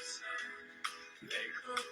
ဟါလ့လူယၤ, မ်ယွၤမ့ၢ်ကဘၣ်တၢ်စံးဘျုးစံးထီၣ်ပတြၢၤဒီး ဘၣ်ကမၤလၤကပီၤလၢတၢ်ထီကတၢၢ်တဂီၤညါအံၤလီၤ. ပက့ၤတၢ်ဆိၣ်ဂ့ၤ လၢပှဲၤဒီးတၢ်တဖံးတၢ်စၢ်ဖးစီဆှံယွၤမူ တဂီၤညါ ပစံးဘျုးကစၢ်ယွၤဘျုးဖှိၣ်လိာ်ဒိၣ်အါလီၤ. မ့ၢ်လၢကစၢ်ယွၤမၤတၢ်ဒိၣ်လၢပဂီၢ်လီၤ. ကစၢ်န့ၣ်ဆိၣ်ဂ့ၤပှၤကိးမုၢ်နံၤဒဲး, ဒ်ခဲပှၤဆှၢပခံဒုးလီၤပှၤဒုးကူဒုးစိပှၤန့ၣ် ဟ့ၣ်လီၤပှၤတၢ်လၢအဂ့ၤတၢ်လၢအကြၢး လၢ ပတၢ်အိၣ်မူတနံၤတနံၤ, ပစံးဘျုးယွၤဘျုးဖှိၣ်လိာ်တန့ၢ်တကလုာ်စ့ဘၣ်န့ၣ်လီၤ. တဂီၤညါအံၤ ပမ့ၢ်ဘၣ်တၢ်ဆၢကတီၢ်ဂ့ၤတဘၣ်ပှဲၤထီၣ်လၢတၢ်ဘူၣ်လီၤဘါလီၤ. ကစၢ်ဒီးပကန့ၢ်ဟ့ၣ်လၤကပီၤကစၢ်ယွၤခီဖျိလၢတၢ်ဘူၣ်ထီၣ်ဘါထီၣ်, ရ့လိာ်ပစးဒီးနၢ်ဟူဒီးတံၤသကိးဒီပုၢ်ဒီဝဲၢ်တၢ်အိၣ်ဖှိၣ်ဖိ, မ်ယွၤခ့ယွၤပှၤ အိၣ်လၢစ့ၢ်ကီးလၢတၢ်လီၢ်အါပူၤအကါတဂီၤညါ လၢတၢ်သူၣ်အိၣ်သးအိၣ်, လၢတၢ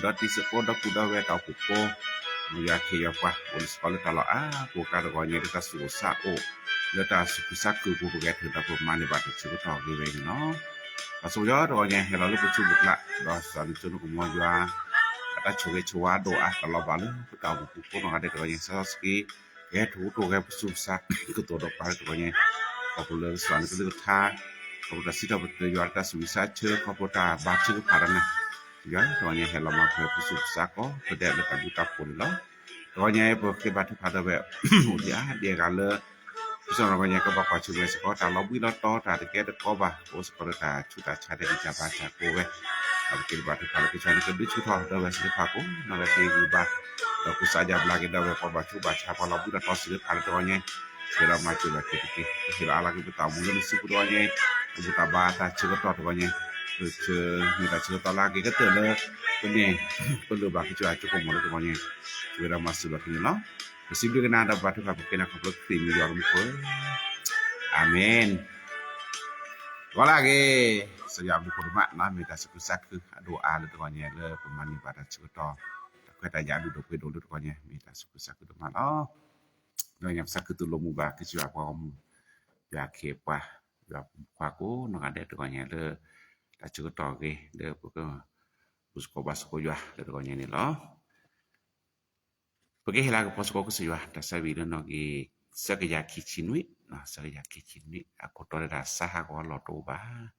်သူၣ်ခုသးခုအပူၤ ပကဂဲၤထၢၣ်ဒီးပမၤန့ၢ်ဘၣ်တၢ်ဆၢကတီၢ်ဂ့ၤဝဲအံၤန့ၣ်လီၤ. ပှၤဆိၣ်ယွၤတဂီၤညါဟဲလီၤလၢပစုပူၤကျါ, ဒီးစံးန့ၣ်ကမိၣ်ယွၤ အတၢ်ဆိၣ်ဂ့ၤဆိၣ်ဝါဒိၣ်အါတၢ်လီၤဘၣ်လၢပတၢ်အိၣ်မူပူၤကိးနီၢ်ဂၤဒဲးတဂီၤညါ စံးစီဆှံ ကဟဲထီၣ်ကတိၤဂဲၤပသူၣ်ပသး ကသိၣ်ဒီးပှၤလၢတဂီၤညါ, ခီဖျိလၢကစၢ်န့ၣ်ကလုၢ်ကထါ, ခီဖျိတၢ်စံးထီၣ်ပတြၢၤယွၤလၢတၢ်သူၣ်ဝံၣ်စၢ်ဆၢ ခီဖျိတၢ်ဘါထုကဖၣ်ဒီးနၤ, ယွၤတဂီၤညါဟဲလီၤမၤပှဲၤပသူၣ်ပသးကိးဖဲဒဲးလၢတၢ်ဘျုးတၢ်ဖှိၣ်န့ၣ်လီၤ. တဂီၤညါအံၤပဃ့ဘါထုကဖၣ်ဒီးဝဲ အိၣ်ဒံးအါဒံးအဂၤလၢ ပစီၢ်နီၢ်တဂီၤညါ ကဘၣ်ကွၢ်ဆၢၣ်မဲာ်စ့ၢ်ကီး တၢ်လီၤဘှံးလီၤတီၤ တၢ်တကဲတကိးဘၣ် ကအိၣ်စ့ၢ်ကီးလၢတၢ်ဆူးတၢ်ဆါ တၢ်ဂံၢ်တၢ်ဘါတၢ်ကိးဝဲ, ဒီးပက့ၤဘါထုကဖၣ်လၢကစၢ်န့ၣ်ကဒုးဆူၣ်ထီၣ်ဒီးဝဲသ့ၣ်တဖၣ်ကိးနီၢ်ဂၤဒဲးဂံၢ်ဘါ, ဒီးကူစါယါဘျါက့ၤဒီးဝဲ ပှၤဘၣ်ဆူးဘၣ်ဆါ ပှၤလီၤဘှံးလီၤတီၤစ့ၢ်ကီးတဂီၤညါ, ကဲဒီးမၤစၢၤဘၣ်က့ၤတက့ၢ် ပဟ့ၣ်လီၤအါလီၤက့ၤပတၢ်အိၣ်မူလၢနစုပူၤတဂီၤညါ, ပဘူၣ်တၢ်ဘါတၢ်ဆၢကတီၢ်တဂီၤညါ, ပဆၢမ့ၢ်တၢ်ဆၢကတီၢ်လၢအဂ့ၤကတၢၢ်လၢ ပန့ၢ် ပလၢၢ်ဘၣ်ကစၢ်ယွၤအစိကမီၤလၢတဂီၤညါ, ကဲဒီးမၤစၢၤဘၣ်က့ၤန့ၣ်လီၤ. ပစံးဘျုးက့ၤနၤဒီးဘါထုကဖၣ် ပဃ့နၤခီဖျိခရံာ်မံၤယွၤလၢမူခိၣ်, အၤမ့ၣ်. ဂီၤလၢအဂ့ၤ, ကစၢ်ယွၤအဘျုးဖှိၣ်ဒိၣ်မးနီၤ, မ့ၢ်တၢ်သူၣ်ခုသးခုအဒိၣ်အါလၢတဂီၤညါလၢပမၤန့ၢ်ဘၣ်တၢ်ဆၢကတီၢ်, တၢ်ခွဲးတၢ်ယာ်အဒိၣ်ဒိၣ်ပှ့ၤဒိၣ်လၢတဂီၤညါ မ့ၢ်တၢ်သူၣ်ခုသးခုဒိၣ်မးလီၤ. တဂီၤညါပသးခုတူၢ်လိာ်မုာ်ဘၣ်ကစၢ်ယွၤပှၤဂီၢ်မုၢ်, ယွၤခ့ပှၤ, ယွၤဖိမုၣ်ဖိခွါကိးနီၢ်ဂၤဒဲးတဂီၤညါလၢ တၢ်ဆၢကတီၢ်အဂ့ၤ လၢပက ဘူၣ်သကိးဘါသကိးယွၤလၢတဂီၤညါန့ၣ်လီၤ. ပကဟ့ၣ်လၤကပီၤသကိးကစၢ်ယွၤ တၢ်ဆၢဝံၤလၢနီၣ်ဂံၢ် သၢကယၤခံဆံနွံ, သၢကယၤခံဆံနွံ အခိၣ်တီလၢတၢ်စါဟးဂီၤလီၤတအိၣ်ဘၣ်.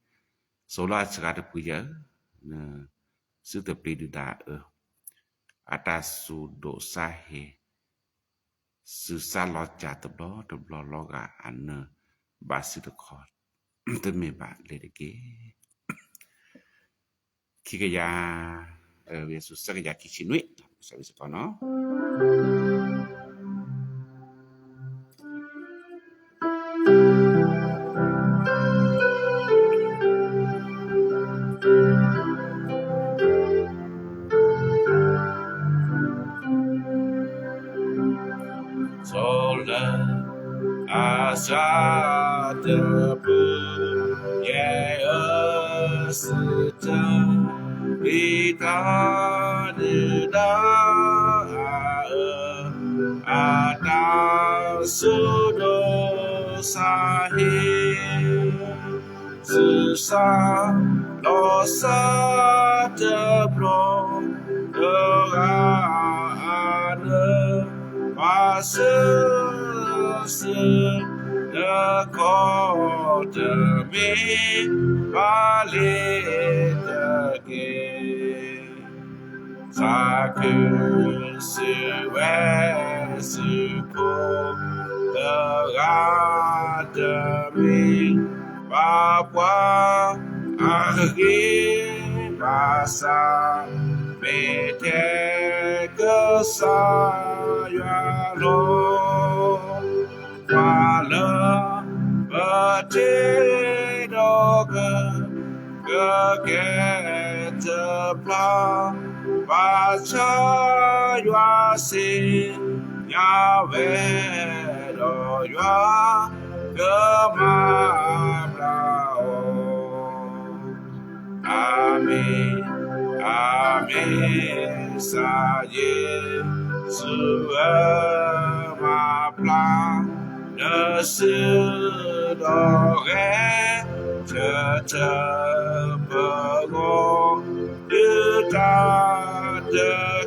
စိၤလီၤအစှၤတပူၤယဲၢ်ဧၢ, နစုတပျ့ၤဒုၣ်ဒါအၢ, အတၢ်စူၤဒိၣ်စါဟ့ၣ်, စုစါလီၤစၢ်တဘျီတဘျီလီၤဂာ်အနၢ, ဘၣ်စုတခီတမ့ၢ်ဘၣ်လၢၤတက့ၢ်. ခံကယၤ, ဝံယၡူး သၢကယၤခံဆံနွံ, စးဝံစ့ၢ်ကီးနီၤ. စိၤလၢအစှၤတပူၤ ယဲၢ်ဧၢ စုတပျ့ၤတၢ်ဒုၣ်ဒါအၢ, အတၢ်စူၤဒိၣ်စါဟ့ၣ် စုစါလီၤစၢ်တဘျီ တဂၤအနၢ ဘၣ်စုစု တခီတမ့ၢ်ဘၣ်လၢၤတက့ၢ်. သးခုစူၤဝဲစူၤခိၣ် ဘၣ်ဆၣ် မ့ၢ်ထဲကစၢ်ယွၤလီၤ. ပှၤလၢပတ့ဒီးက ကကဲတဖျါ, ဘၣ်ဆၣ်ယွၤစံး ညါဝဲဒီးယွၤကမၤဘျါအီၤ. အၤမ့ၣ်, အၤမ့ၣ်, ကစၢ်ယ့ၣ်ၡူးဧၢ, မၤဘျါ နစုဒီးဂဲၤဆၢထၢၣ်ပဂီၢ် ဒုးတၢ်တ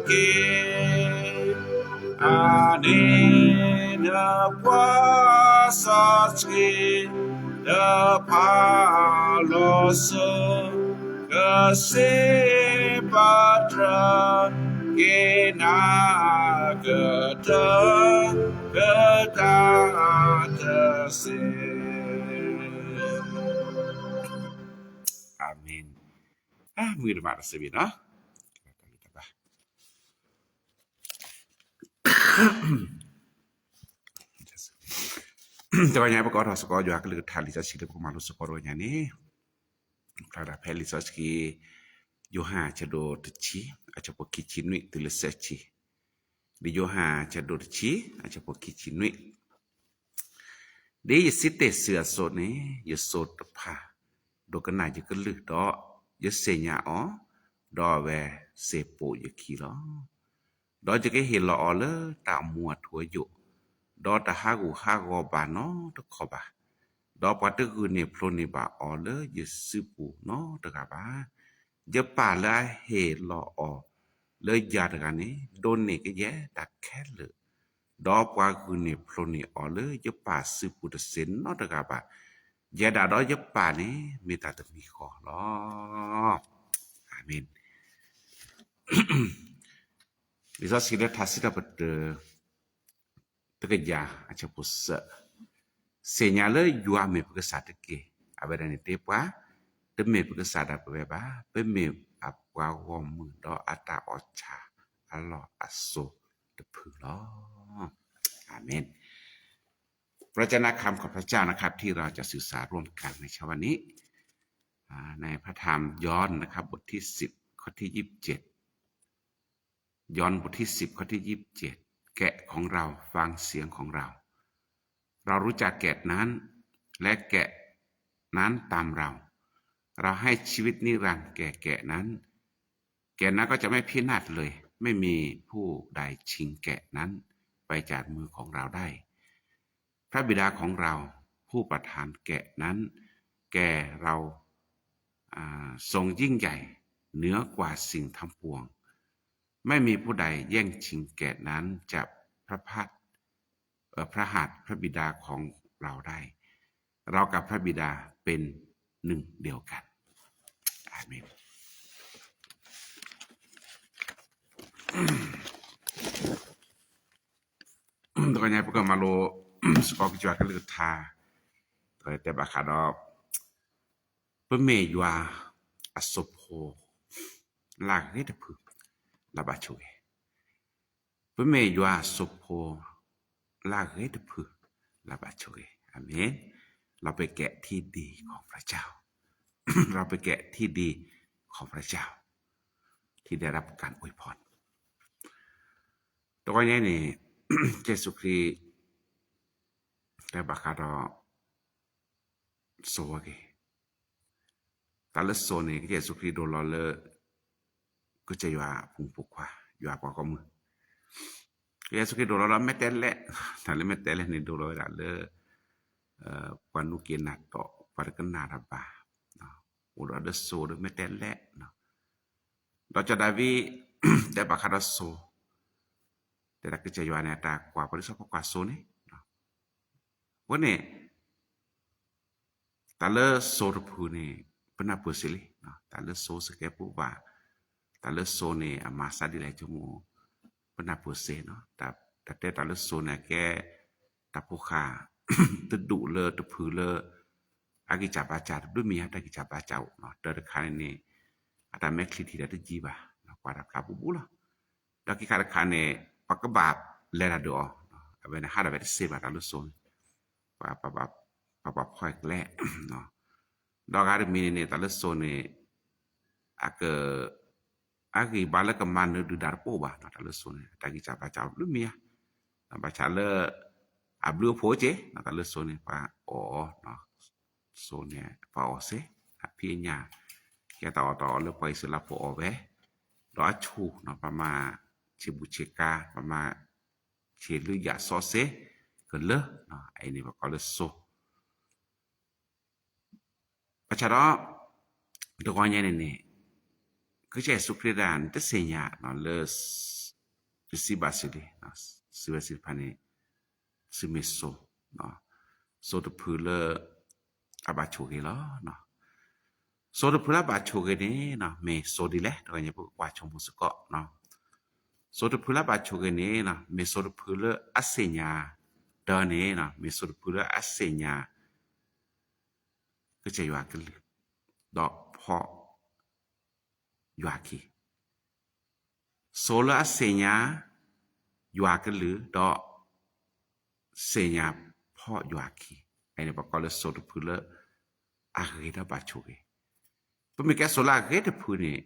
က့ၢ်. အန့ၣ်နပှၤစီဆှံ တဖၣ်လီၤစိၤ ကစ့ပတြၢၤ က့ၤနၤကတၢၢ် ကတၢၢ်တစ့း. အၤမ့ၣ်. အမုၢ်တမးတစဲးဘ့ၣ်နီၤ. တဂီၤညါပကအိးထီၣ်စ့ၢ်ကီး ယွၤကလုၢ်ကထါလံာ်စီဆှံလၢပကမၤလိစ့ၢ်ကီးတဂီၤညါန့ၣ်, ဖျါဒၣ်ဖဲလံာ်စီဆှံ ယိၤဟၣ်အဆၢဒိၣ်တဆံ အဆၢဖိခံဆံနွံတုၤလၢသၢဆံ, လံာ်ယိၤဟၣ်အဆၢဒိၣ်တဆံ အဆၢဖိခံဆံနွံ, ဒ်ယစံးတ့ၢ်စုၤအသိးန့ၣ် ယစိၤတဖၣ် ဒိကနၣ်ယကလုၢ်ဒီး ယသ့ၣ်ညါအီၤ, ဒီးအဝဲစံးပိာ်ယခံလီၤ. ဒီးယကဟ့ၣ်လီၤအီၤလၢတၢ်အိၣ်မူအထူအယိာ်, ဒီးတဟးဂူာ်ဟးဂီၤဘၣ်နီတခီၣ်ဘၣ်, ဒီးပှၤတဂုာ်န့ၢ်ဖျိးန့ၢ်ဘၣ်အီၤလၢယစုပူၤနီတဂၤဘၣ်. ယပၢ်လၢအဟ့ၣ်လီၤအီၤလၢယၤတဂၤန့ၣ် ဒိးန့ၢ်ကယဲၢ်တၢ်ခဲလၢာ်, ဒီးပှၤဂုာ်န့ၢ်ဖျိးန့ၢ်အီၤလၢယပၢ်စုပူၤတသ့နီတဂၤဘၣ်. ယဲဒၣ်ဒီးယပၢ်န့ၣ် မ့ၢ်တၢ်တမံၤဃီလီၤ. အၤမ့ၣ်. လံာ်စီဆှံလၢထါစံးထီၣ်ပတြၢၤ တကယၤအဆၢဖိသၢ, သ့ၣ်ညါလၢယွၤမ့ၢ်ပကစၢ်တက့ၢ်. အဝဲဒၣ်န့ၣ်တဲပှၤ, တမ့ၢ်ပကစၢ်ဒၣ်ပဝဲဘၣ်, ပမ့ၢ်အပှၤဂီၢ်မုၢ်ဒီးအတၢ်အီၣ်ဆၣ်အလီၢ်အစိၤတဖုလီၤ. အၤမ့ၣ်. พระเจ้านะครับ ขอบพระเจ้านะครับ ที่เราจะศึกษาร่วมกันในเช้าวันนี้ อ่า ในพระธรรมยอห์นนะครับ บทที่สิบ ข้อที่ยี่สิบเจ็ด ยอห์นบทที่สิบ ข้อที่ยี่สิบเจ็ด แกะของเราฟังเสียงของเรา เรารู้จักแกะนั้น และแกะนั้นตามเรา เราให้ชีวิตนิรันดร์แก่แกะนั้น แกะนั้นก็จะไม่พินาศเลย ไม่มีผู้ใดชิงแกะนั้นไปจากมือของเราได้ พระบิดาของเราผู้ประทานแกะนั้นแก่เรา อ่า ทรงยิ่งใหญ่เหนือกว่าสิ่งทั้งปวง ไม่มีผู้ใดแย่งชิงแกะนั้นจากพระพักตร์ เอ่อ พระหัตถ์พระบิดาของเราได้ เรากับพระบิดาเป็นหนึ่งเดียวกัน อาเมน တဂီၤညါပကမၤလိ စ့ၢ်ကီးကစၢ်ယွၤကလုၢ်ကထါ တဂီၤတဲဘၣ်ဃးဒီး ပမ့ၢ်ယွၤအစိၤဖိ လၢအဂ့ၤတဖု လၢဘၣ်ဆိၣ်ဂ့ၤ ပမ့ၢ်ယွၤအစိၤဖိ လၢအဂ့ၤတဖု လၢဘၣ်ဆိၣ်ဂ့ၤ อาเมน เราไปแกะที่ดีของพระเจ้า เราไปแกะที่ดีของพระเจ้า ที่ได้รับการอวยพร တဂီၤညါန့ၣ် ကစၢ်ယ့ၣ်ၡူးခရံာ် တဲဘၣ်ဃးဒီး စိၤအဂ့ၢ်, တၢ်လၢစိၤန့ၣ် ကစၢ်ယ့ၣ်ၡူးခရံာ်ဒိလီၤလၢ ကစၢ်ယွၤအဖိမုၣ်ဖိခွါ ယွၤပှၤဂီၢ်မုၢ်, ကစၢ်ယ့ၣ်ၡူးခရံာ်ဒိလီၤလၢမဲာ်တဲးလဲး, တၢ်လၢမဲာ်တဲးလဲးန့ၣ် ဒိလီၤဝဲဒၣ်လၢ ပှၤနူၢ်က့ၤနၢ်တီၢ် ပှၤတကနၣ်တၢ်ဘၣ်, အိၣ်ဒီးလၢစိၤဒီးမဲာ်တဲးလဲး, ဒီးစီၤဒၤဝံး တဲဘၣ်ဃးဒီးစိၤ, တဲဒၣ်ကစၢ်ယွၤန့ၣ် အတၢ်ကွၢ်ပှၤလၢဆီဖီကွၢ်စိၤန့ၣ်, အဃိန့ၣ် တၢ်လၢစိၤတဖုန့ၣ် ပနၢ်ပၢၢ်စ့လံ, တၢ်လၢစိၤစကဲးပူဘၣ်, တၢ်လၢစိၤန့ၣ် အမၤသးဒ်လဲၣ်ဆိကမိၣ်, ပနၢ်ပၢၢ်စ့နီၤ, တၢ်တဲတၢ်လၢစိၤန့ၣ် အကဲ တၢ်ဖိဃာ် တဒူၣ်လၢတဖုလၢ အဂံၢ်စၢ်ဘါစၢ် တဒူၣ်မံၤဟါတၢ်ဂံၢ်စၢ်ဘါစၢ်အိၣ်နီၤ, တၢ်တခါန့ၣ်န့ၣ် အတၢ်မဲာ်ချံထံၣ်ဒီးတယံၤဘၣ်, ကွၢ်တၢ်ဖျါပူၤပူၤလီၤ. ဒီးခံခါတခါန့ၣ် ပှၤကဘၣ်လဲၤတၢ်ဒုးအီၤ, အဝဲန့ၣ်ဟးဒီးဝဲတစ့ဘၣ်တၢ်လၢစိန့ၣ်, ပှၤ ပှၤ ပှၤဖီၣ်ကျဲ ဒီးဂၤတမံၤန့ၣ်န့ၣ် တၢ်လၢစိန့ၣ် အက အဂံၢ်ဘါလၢကမၤနၢၤဒုၣ်ဒါတပိၢ်ဘၣ်နီၤ, တၢ်လၢစိန့ၣ် အတၢ်ဂံၢ်စၢ်ဘါစၢ်ဘျုးမံၤဧါ, ဘၣ်ဆၣ်လၢ အဘျုးအဖှိၣ်က့ၤ တၢ်လၢစိန့ၣ် ပှၤအီၣ်အီၤ, စိန့ၣ် ပှၤအီၣ်စ့ အဖံးအညၣ် ကဲတၢ်အီၣ်တၢ်အီလၢပှၤအံၣ်စရ့လးဖိအီၣ်ဝဲ, ဒီးအဆူၣ်နီၤ ပှၤမၤဆ့ၣ်ဘူၣ်ဆ့ၣ်ကါ ပှၤမၤဆ့ၣ်လုးယၣ်စီဆှံ ကလၢ အအံၤန့ၣ် ပှၤကိးလၢစိ ဘၣ်ဆၣ်ဒီး တဂီၤညါန့ၣ်န့ၣ် ကစၢ်ယ့ၣ်ၡူးခရံာ်ဒၣ် နတသ့ၣ်ညါလၢ ယစံးဘၣ်သုလံ, စံးဝဲစံးတဖၣ်န့ၣ် သုမ့ၢ်စိ, စိတဖုလၢ အဘၣ်ဆိၣ်ဂ့ၤလီၤ. စိတဖုလၢအဘၣ်ဆိၣ်ဂ့ၤန့ၣ် မ့ၢ်စိဒ်လဲၣ် တဂီၤညါပကကွၢ်ဆိကမိၣ်စ့ၢ်ကီး စိတဖုလၢအဘၣ်ဆိၣ်ဂ့ၤန့ၣ် မ့ၢ်စိတဖုလၢအသ့ၣ်ညါ, ဒီးန့ၣ် မ့ၢ်စိတဖုလၢအသ့ၣ်ညါ ကစၢ်ယွၤကလုၢ်, ဒီးဖီၣ်ယွၤခံ, စိလၢအသ့ၣ်ညါ ယွၤကလုၢ် ဒီး သ့ၣ်ညါဖီၣ်ယွၤခံ, အန့ၣ်ပကိးလၢစိတဖုလၢ အဂ့ၤဒီးဘၣ်ဆိၣ်ဂ့ၤ, ပမ့ၢ်ကဲစိလၢအဂ့ၤတဖုန့ၣ်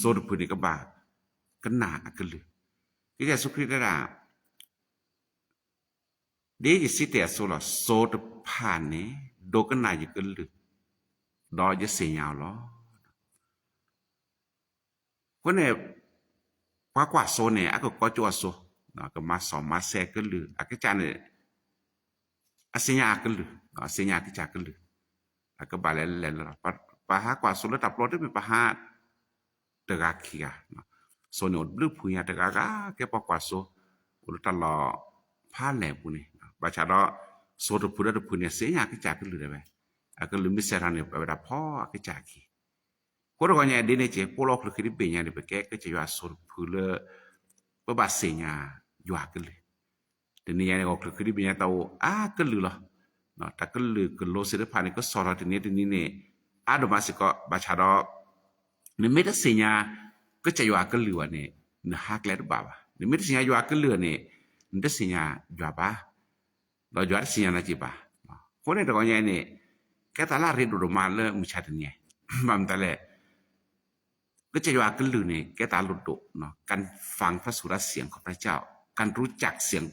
စိတဖုန့ၣ်ကဘၣ် ကနၣ်အကလုၢ်, ကစၢ်ယ့ၣ်ၡူးခရံာ်တဲဒၣ် ဒ်ယစံးတဲအသိးလီၤ, စိတဖၣ်န့ၣ် ဒိကနၣ်ယကလုၢ်, ဒီးယသ့ၣ်ညါအီၤလီၤ. အဃိန့ၣ် ပှၤကွၢ်စိန့ၣ် အကကိးကၠိအစိ, ကမၤစီၣ်မၤစဲးကလုၢ်, အကစၢ်န့ၣ် အသ့ၣ်ညါအကလုၢ်, အသ့ၣ်ညါအကစၢ်ကလုၢ်, အကဘၣ်လဲၤလဲၤလီၤ, ပှၤဟးကွၢ်စိလၢတၢ်ပျီတမ့ၢ် ပှၤဟး တဂၤခံဂၤ, စိန့ၣ်အိၣ်တဘျုးဖုညါ တဂၤဂၤကဲပှၤကွၢ်စိ, အိၣ်လၢတၢ်လီၢ်ဖးလဲၢ်ပူၤန့ၣ်, ဘၣ်ဆၣ်ဒီး စိတဖုဒီးတဖုန့ၣ် သ့ၣ်ညါအကစၢ်ကလုၢ်ဒၣ်ဝဲ, အကလုၢ်မ့ၢ်စဲးထီၣ်န့ၣ် ပဝဲဒၣ်ဖီၣ်အကစၢ်အခံ, အဃိတဂီၤညါဒ်န့ၣ်က့ၤ ပအိၣ်လၢအီၣ်ချၢဃံတဘ့ၣ်ညါန့ၣ် ပကဲကစၢ်ယွၤအစိတဖုလၢ ပဘၣ်သ့ၣ်ညါယွၤကလုၢ် တနံၤညါန့ၣ် အီၣ်ချၢဃံတဘ့ၣ်ညါတၢ်အိၣ်အါကလုာ်လီၤ. တၢ်ကလုာ်ကလိၤသ့ၣ်တဖၣ်န့ၣ် ကစီၣ်ထီၣ်တနံၤတနံၤန့ၣ် အါဒိၣ်မးစ့ၢ်ကီး, ဘၣ်ဆၣ်ဒီး နမ့ၢ်တသ့ၣ်ညါ ကစၢ်ယွၤကလုၢ်ဘၣ်န့ၣ် နဟးကျဲတဘၣ်ဘၣ်. နမ့ၢ်တသ့ၣ်ညါယွၤကလုၢ်န့ၣ် နတသ့ၣ်ညါယွၤဘၣ်, ဒီးယွၤတသ့ၣ်ညါနၤက့ၤဘၣ်. အဃိန့ၣ်တဂီၤညါအံၤန့ၣ် ကဲသးလၢအရ့ဒိၣ်ဒိၣ်မးလၢမုၢ်ဆါတနံၤ, ဘၣ်မတၤလဲၣ် ကစၢ်ယွၤအကလုၢ်န့ၣ် ကဲသးလိၣ်ဒိၣ်, การฟังพระสุรเสียงของพระเจ้า, การรู้จักเสียง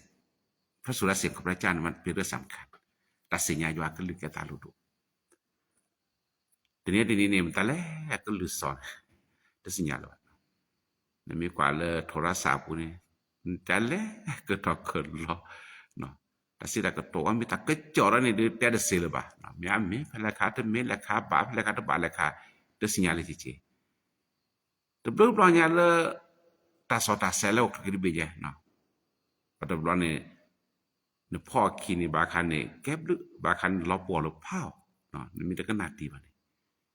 พระสุรเสียงของพระเจ้า มันเป็นเรื่องสำคัญ, တၢ်သ့ၣ်ညါယွၤအကလုၢ်ကဲသးလိၣ်ဒိၣ်. တနံၤတနံၤန့ၣ် မတၤလဲၣ်အကလုၢ်စီၣ်န့ၣ် တသ့ၣ်ညါလၢၤဘၣ်. နမ့ၢ်ကွၢ်လၢ โทรศัพท์ ပူၤန့ၣ် မတၤလဲၣ်ကထီၣ်ခၢၣ်လီၤ, တၢ်စံးတၢ်ကတိၤအီၤ မ့ၢ်တၢ်ကစီၣ်ဒီးန့ၣ်ဒုး တဲတသ့လၢၤဘၣ်. မ့ၢ်အမ့ၢ်ဖဲလဲၣ်ခါ တမ့ၢ်လဲၣ်ခါ ဘၣ်ဖဲလဲၣ်ခါ တဘၣ်လဲၣ်ခါ တသ့ၣ်ညါလၢၤက့ၤက့ၤ တဘျုးဘျီညါလၢ တၢ်စီၣ်တၢ်ဆဲးလၢအီၣ်ချၢဃံတဘ့ၣ်ညါ, ပှၤတဘျီန့ၣ် နဖီၣ်အခံန့ၣ် ဘၣ်ခါန့ၣ် ကဲဘျုး ဘၣ်ခါန့ၣ် လီၤပှီၢ်လၢဖးအီၤ, နမ့ၢ်တကနၣ်တံၢ်ဘၣ်န့ၣ်,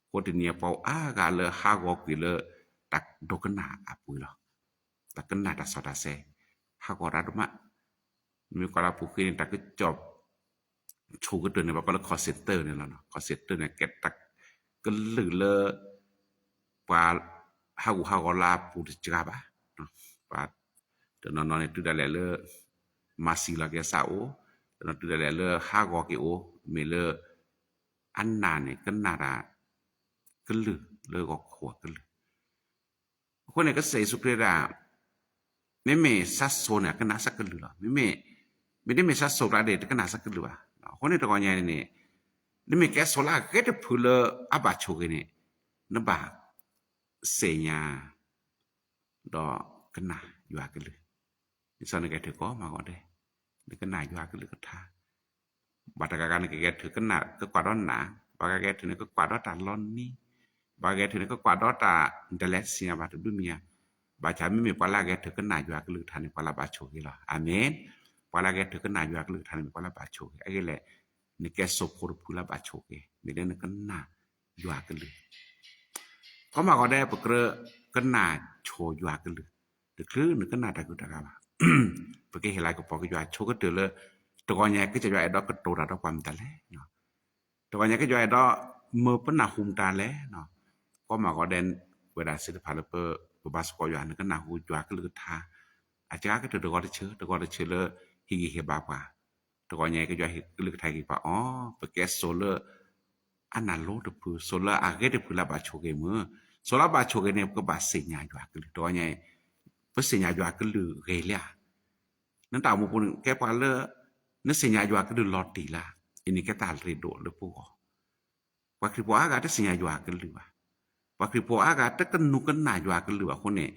အဃိတနံၤအံၤပှၤအါဂၤလၢဟးဂီၤကွံာ်လၢ တၢ်ဒိကနၣ်အပူၤလီၤ. တၢ်ကနၣ်တၢ်စီၣ်တၢ်ဆဲး ဟးဂီၤတၢ်ဒိၣ်မး, နမ့ၢ်ကွၢ်လၢအပူၤဃ့န့ၣ် တၢ်ကစီၣ် ဆိကတၢၢ်န့ၣ် ပှၤကိးလၢ call center န့ၣ်လီၤ. call center န့ၣ် ကဲတၢ်ကလုၢ်လၢ ပှၤဟးဂူာ်ဟးဂီၤလၢအပူၤတစှၤဘၣ်. ပှၤတနီၤနီၤန့ၣ် တုၤဒၣ်လဲာ်လၢ မၤစံလီၤက့ၤအသးအိၣ်, တနီၤတုၤဒၣ်လဲာ်လၢဟးဂီၤက့ၤအိၣ်, မ့ၢ်လၢ အနၢ်န့ၣ် ကနၣ်တၢ်ကလုၢ်လၢဂီၤခိၣ်အကလုၢ် အဃိန့ၣ် ကစၢ်ယ့ၣ်ၡူးခရံာ်ဒၣ် မ့မ့ၢ်သးစိၤန့ၣ် အကနၣ်သးကလုၢ်လီၤ. မ့မ့ၢ် မ့တမ့ၢ်သးစိၤကျါဒီး တကနၣ်သးကလုၢ်ဘၣ်. အဃိန့ၣ်တဂီၤညါန့ၣ် နမ့ၢ်ကဲစိၤလၢအဂ့ၤတဖုလၢအဘၣ်ဆိၣ်ဂ့ၤန့ၣ် နဘၣ်သ့ၣ်ညါ ဒီးကနၣ်ယွၤကလုၢ်. ဒ်သိးနကဂဲၤထၢၣ်ကိးမၤဂီၤဒဲး နကနၣ်ယွၤကလုၢ်ကထါ ဘၣ်တဂၤဂၤန့ၣ် ကဂဲၤထၢၣ်ကနၣ်ကကွၢ်ဒီးနၢ်, ဘၣ်ဂဲၤထၢၣ်န့ၣ် ကကွၢ်ဒီးတၢ်လီၤနံၤ, ဘၣ်ဂဲၤထၢၣ်န့ၣ် ကကွၢ်ဒီးတၢ်ဒ်လဲၣ်သ့ၣ်ညါဘၣ်တဘျုးမံၤဧါ. ဘၣ်ဆၣ်မ့မ့ၢ်ပှၤလၢအဂဲၤထၢၣ်ကနၣ်ယွၤကလုၢ်ကထါန့ၣ် ပှၤလၢအဘၣ်ဆိၣ်ဂ့ၤလီၤ. အၤမ့ၣ်. ပှၤလၢအဂဲၤထၢၣ်ကနၣ်ယွၤကလုၢ်ကထါန့ၣ် ပှၤလၢအဘၣ်ဆိၣ်ဂ့ၤ. အဂ့ၢ်လဲၣ်, နကဲစိၤဖိတဖုလၢအဘၣ်ဆိၣ်ဂ့ၤ မ့ၢ်လၢနကနၣ်ယွၤကလုၢ် ကီမၤဂီၤဒဲး ပကြၢးကနၣ်ဆိၣ်ယွၤကလုၢ်, တချုးနကနၣ်တၢ်ဂုၤတၢ်ဂၤဘၣ်. ပကဟ့ၣ်လၤကပီၤက့ၤယွၤဆိကတၢၢ်လၢ တဂီၤညါကစၢ်ယွၤအဲၣ်ဒိးကတိၤတၢ်ဒီးပှၤမတၤလဲၣ်. တဂီၤညါကစၢ်ယွၤအဲၣ်ဒိးမၢပနၢ်ဟူမတၤလဲၣ်. ကီမၤဂီၤဒဲး ပဝဲဒၣ်သ့ၣ်တဖၣ်လၢပ ပဘါသကိးယွၤ နကနၢ်ဟူယွၤကလုၢ်ကထါ အစှၤကတၢၢ်တဂီၤတဆၢ တဂီၤတဆၢလၢ ဟ့ၣ်ဂံၢ်ဟ့ၣ်ဘါပှၤ, တဂီၤညါအံၤ ကယွၤဟ့ၣ်ကလုၢ်ကထါဟ့ၣ်ပှၤအီၤ, ပကဲစိၤလၢ အနၢ်လိတဖု စိၤလၢအဂ့ၤတဖုလၢအဘၣ်ဆိၣ်ဂ့ၤမုၢ်, စိၤလၢအဘၣ်ဆိၣ်ဂ့ၤန့ၣ် ပကဘၣ်သ့ၣ်ညါယွၤကလုၢ် တဂီၤညါအံၤ ပသ့ၣ်ညါယွၤကလုၢ်ဂ့ၤလံဧါ, နတၢ်အိၣ်မူပူၤန့ၣ် ကဲပှၤလၢ နသ့ၣ်ညါယွၤကလုၢ်လီၤတံၢ်လၢ်, အံၤန့ၣ်ကဲတၢ်ရ့ဒိၣ်လၢပဂီၢ် ပှၤခရံာ်ဖိအါဂၤတသ့ၣ်ညါယွၤကလုၢ်ဘၣ်. ပှၤခရံာ်ဖိအါဂၤတကနူၤကနၣ်ယွၤကလုၢ်ဘၣ်အဃိန့ၣ်,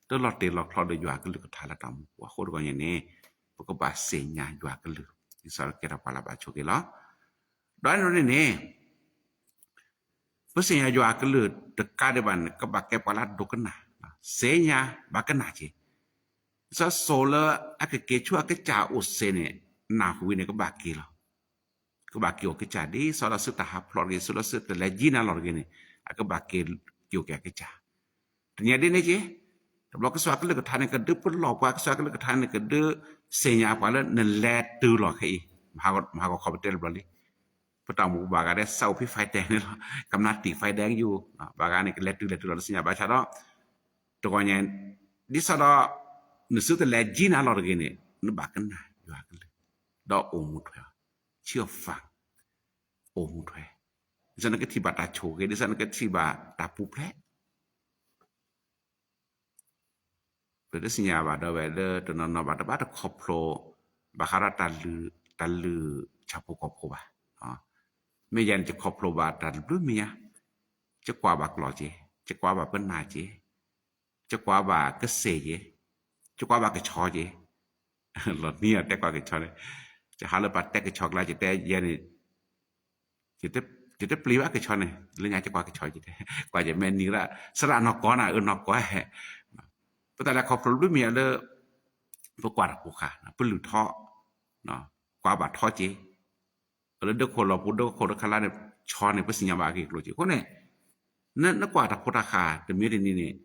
တလီၤတဲာ်လီၤချီဒီးယွၤကလုၢ်ကထါလၢတၢ်အိၣ်မူပူၤအဃိတဂီၤညါန့ၣ်, ပကဘၣ်သ့ၣ်ညါယွၤကလုၢ်, ဒ်သိးကဲထီၣ်ပှၤလၢဘၣ်ဆိၣ်ဂ့ၤလီၤ. ဒီးန့ၣ်န့ၣ် ပသ့ၣ်ညါယွၤကလုၢ်တကးဒံးဘၣ်န့ၣ် ကဘၣ်ကဲပှၤလၢအဒိကနၣ်, သ့ၣ်ညါဘၣ်ကနၣ်က့ၤ, ဒ်သိးစိၤလၢအကက့ၤဆူအကစၢ်အိၣ်စ့ၢ်န့ၣ်, နၢ်ဟူဝံၤန့ၣ် ကဘၣ်က့ၤလီၤ. ကဘၣ်က့ၤအိၣ်ကစၢ် ဒ်သိးဒီးသုတၢ်ဟးဖျိးတဂ့ၤ, စိၤလၢသုတလဲၤယံၤနၤလီၤတဂ့ၤန့ၣ်, အကဘၣ်က့ၤ က့ၤအိၣ်က့ၤအကစၢ်. တနံၤဒ်န့ၣ်က့ၤ, တဘျီကစၢ်ကလုၢ်ကထါန့ၣ် ကဒုးပလီၢ်ပှၤ, ကစၢ်ကလုၢ်ကထါန့ၣ် ကဒုးသ့ၣ်ညါပှၤလၢနလဲၤတုၤလီၤခဲအံၤ, မဟါဂီၤခီပတဲတဘျီလံ, ပတၢ်အိၣ်မူပူၤဘၣ်ဂၤဒဲး စးအိၣ်ဖဲ fighter န့ၣ်လီၤ, ကမျၢၢ်တံၢ် fighter ယူၢ်, ဘၣ်ဂၤန့ၣ် ကလဲၤတုၤလဲၤတုၤလီၤ တသ့ၣ်ညါဘၣ်ဆၣ်ဒီး, တဂီၤညါ, ဒ်သိးဒီး နသုတလဲၤယံၤနၤလီၤတဂ့ၤန့ၣ်, နဘၣ်ကနၣ်ယွၤကလုၢ်, ဒီးအိၣ်မူထွဲ, ဆံးအီၤ fun, အိၣ်မူထွဲ, ဒ်သိးနကထံၣ်ဘၣ်တၢ်ဆိၣ်ဂ့ၤ, ဒ်သိးနကထံၣ်ဘၣ်တၢ်ပူၤဖျဲး ပတသ့ၣ်ညါဘၣ်ဒီးဝဲလၢတနီၤနီၤဘၣ် တဘၣ်တခီဖျိ ဘၣ်ဃးဒီးတၢ်လုၢ်ဆၣ်ဖိကီၢ်ဖိဘၣ်. မ့ၢ်ယၤန့ၣ် ယခီဖျိဘၣ်တၢ်တဘျုးမံၤညါ, ယကွၢ်ဘၣ်ကျိာ်က့ၤ, ယကွၢ်ဘၣ်ပနၢ်က့ၤ, ယကွၢ်ဘၣ်ကစ့ၢ်က့ၤ, ယကွၢ်ဘၣ်ကဆီက့ၤ, လီၤနံၤအတဲကွၢ်ကဆီန့ၣ်, ယဟးလၢပှၤတဲကဆီကျါ ယတဲယဲန့ၣ် ယတပျံၤဘၣ်ကဆီန့ၣ်, လၢညါယကွၢ်ကဆီယတဲ, ကွၢ်ယမဲာ်နံၤရၣ်, စရၣ်နီၢ်ကီၢ်နၤ အၢနီၢ်ကီၢ်, ပတၢ်လဲၤခီဖျိတဘျုးမံၤညါလၢ ပကွၢ်တၢ်ဖိဃာ်, ပလုၢ်ထီ, ကွၢ်ဘၣ်ထီက့ၤ, လၢဒၢးခိၣ်လီၤပူၤ ဒၢးခိၣ်တခါလၢ်န့ၣ် ဆီန့ၣ် ပသ့ၣ်ညါဘၣ်အဂ့ၢ်အကျိၤက့ၤ. အဃိန့ၣ် နကွၢ်တၢ်ဖိတၢ်ဃာ်တမံၤတနံၤန့ၣ်,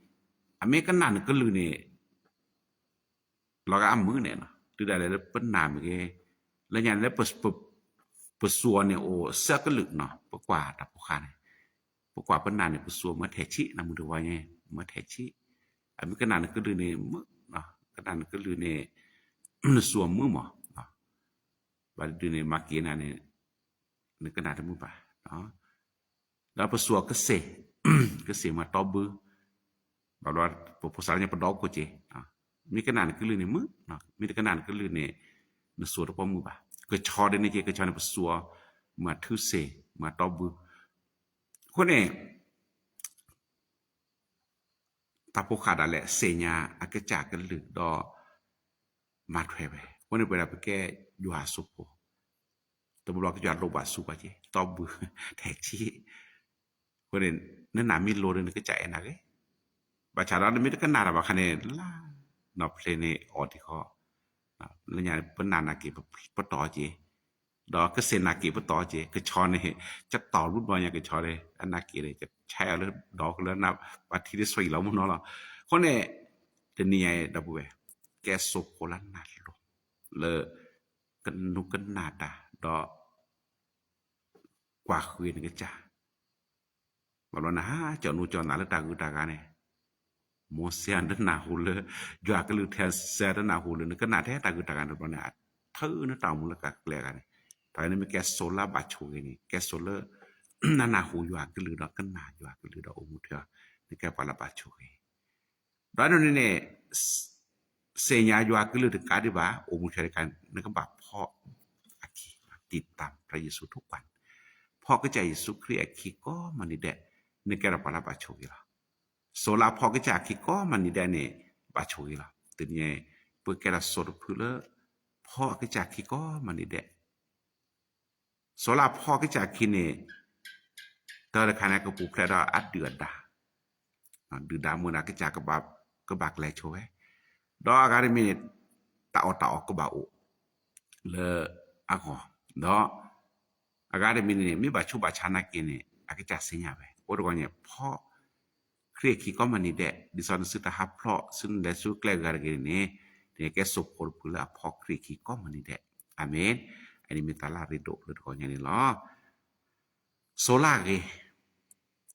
အမ့ၢ်ကနၣ်နကလုၢ်န့ၣ် လီၤဂာ်အမုာ်န့ၣ်နီၤ, တုၤဒၣ်လဲာ်လၢပနၢ်မ့ၢ်ဂ့ၤ, လၢညါန့ၣ်လၢ ပစူၢ်အီၤန့ၣ်အိၣ်သၢကလုာ်နီၤ, ပကွၢ်တၢ်ဖိဃာ်န့ၣ်, ပကွၢ်ပနၢ်န့ၣ် ပစူၢ်အီၤမ့ၢ်ထဲးဆံး နမုၢ်တဝါညါ မ့ၢ်ထဲးဆံး, အမ့ၢ်ကနၣ်နကလုၢ်န့ၣ်မုာ်, ကနၣ်နကလုၢ်န့ၣ် နစူၢ်အီၤမုာ်မး, ဘၣ်ဒုးန့ၣ် မၤက့ၤနၤန့ၣ် နကနၣ်တမုာ်ဘၣ်. ဒီးပစူၢ်အီၤကစ့ၢ်, ကစ့ၢ်မၤတီဘု, ဘၣ်ဘျီ ပဖိသၣ်လၢညါပဒီခိၣ်က့ၤ, မ့ၢ်ကနၣ်နကလုၢ်န့ၣ်မုာ်, မ့ၢ်တကနၣ်နကလုၢ်န့ၣ် နစူၢ်တပီၢ်မုာ်ဘၣ်. ကဆီဒ်န့ၣ်က့ၤ, ကဆီန့ၣ် ပစူၢ်အီၤမၤထုစ့ၢ် မၤတီဘု, အဃိန့ၣ် တၢ်ဖိဃာ်ဒၣ်လဲာ် သ့ၣ်ညါအကစၢ်ကလုၢ်ဒီး မၤထွဲဝဲ. အဃိန့ၣ် ပဝဲဒၣ်ပကဲယွၤအစုဖိ, တဘျီဘျီကယွၤလိၣ်ဘၣ်စူၢ်ပှၤက့ၤ တီဘု ထဲးဆံး, အဃိန့ၣ် နနၢ်မ့ၢ်လိၤဒီး နကစၢ်အဲၣ်နၤဂ့ၤ, ဘၣ်ဆၣ်ဒီးနမ့ၢ်တကနၣ်တၢ်ဘၣ်ခါန့ၣ် လါနီၢ်ဖျ့န့ၣ်အီၤဒံးဃီ, လၢညါပနၢ်နာ်က့ၤပတီၢ်က့ၤ, ဒီးကစ့ၢ်နာ်က့ၤပတီၢ်က့ၤ, ကဆီန့ၣ် ကတီၢ်ဘျုးဘျီညါကဆီန့ၣ် အနာ်က့ၤန့ၣ် ကဆဲးအီၤလၢဒီးကလၢနၢ် ပှၤထံတဆွံလီၤမ့ၢ်နီၤလီၤ. အဃိန့ၣ် တနံၤညါအံၤ ဒီပုၢ်ဝဲၢ် ကဲစိဖိလၢနၢ်လိၤ လၢ ကနူၤကနၣ်တၢ် ဒီး ကွၢ်ဃုာ်နကစၢ်, ဘၣ်ဘျီနဟးကၠီၣ်နူကၠီၣ်နၢ်လၢတၢ်ဂုၤတၢ်ဂၤန့ၣ်, မိၢ်စ့ၢ်တနၢ်ဟူလၢ ယွၤကလုၢ်ထဲစ့ၢ်တနၢ်ဟူလၢ နကနၣ်ထဲတၢ်ဂုၤတၢ်ဂၤန့ၣ်ဘျီန့ၣ် အထုးနတၢ်အိၣ်မူလၢကကျဲအဂၤန့ၣ်, တၢ်အံၤန့ၣ်မ့ၢ်ကဲစိလၢအဘၣ်ဆိၣ်ဂ့ၤန့ၣ် ကဲစိလၢ နနၢ်ဟူယွၤကလုၢ်ဒီးကနၣ်ယွၤကလုၢ်ဒီးအိၣ်မူထွဲအီၤ, နကဲပှၤလၢဘၣ်ဆိၣ်ဂ့ၤ ဒီးန့ၣ်န့ၣ် သ့ၣ်ညါယွၤကလုၢ်တကးဒံးဘၣ် အိၣ်မူထွဲတကး နကဘၣ်ဖီၣ်အခံ, တံၢ်တၢ် ဖျါယ့ၣ်ၡူးထူကွၢ်, ဖီၣ်ကစၢ်ယ့ၣ်ၡူးခရံာ်အခံကိးမုၢ်နံၤဒဲး, နကဲထီၣ်ပှၤလၢဘၣ်ဆိၣ်ဂ့ၤလီၤ. စိလၢအဖီၣ်ကစၢ်အခံကိးမုၢ်နံၤဒဲးန့ၣ် ဘၣ်ဆိၣ်ဂ့ၤလီၤ. တနံၤအံၤ ပကဲထီၣ်စိတဖုလၢ ဖီၣ်အကစၢ်ခံကိးမုၢ်နံၤဒဲး စိလၢအဖီၣ်ကစၢ်ခံန့ၣ် တၢ်တခါန့ၣ် ကပူၤဖျဲးဒီးအဒုၣ်အဒါ, ဒုၣ်ဒါမ့ၢ်ဒၣ်ကစၢ်ကဘၣ်ကျဲၤဆိဝဲ, ဒီးအဂၤတမံၤန့ၣ် တၢ်အီၣ်တၢ်အီကဘၣ်အိၣ်လၢအဂီၢ်, ဒီးအဂၤတမံၤန့ၣ် မ့ၢ်ဘၣ်ဆူးဘၣ်ဆါနာ်က့န့ၣ် အကစၢ်သ့ၣ်ညါဝဲ. အဃိတဂီၢ်န့ၣ် ဖီၣ် ခရံာ်အခံကိးမုၢ်နံၤဒဲး, ဒ်သိးနသုတဟးဖျိး သုနလဲၤဆူကျဲဂၤတဂ့ၤန့ၣ်, နကဲစိာ်ဖိတဖုလၢအဖီၣ်ခရံာ်အခံကိးမုၢ်နံၤဒဲး. အၤမ့ၣ်. အန့ၣ်မ့ၢ်တၢ်လၢအရ့ဒိၣ်လၢတဂီၢ်ညါန့ၣ်လီၤ. စိလၢအဂ့ၤ,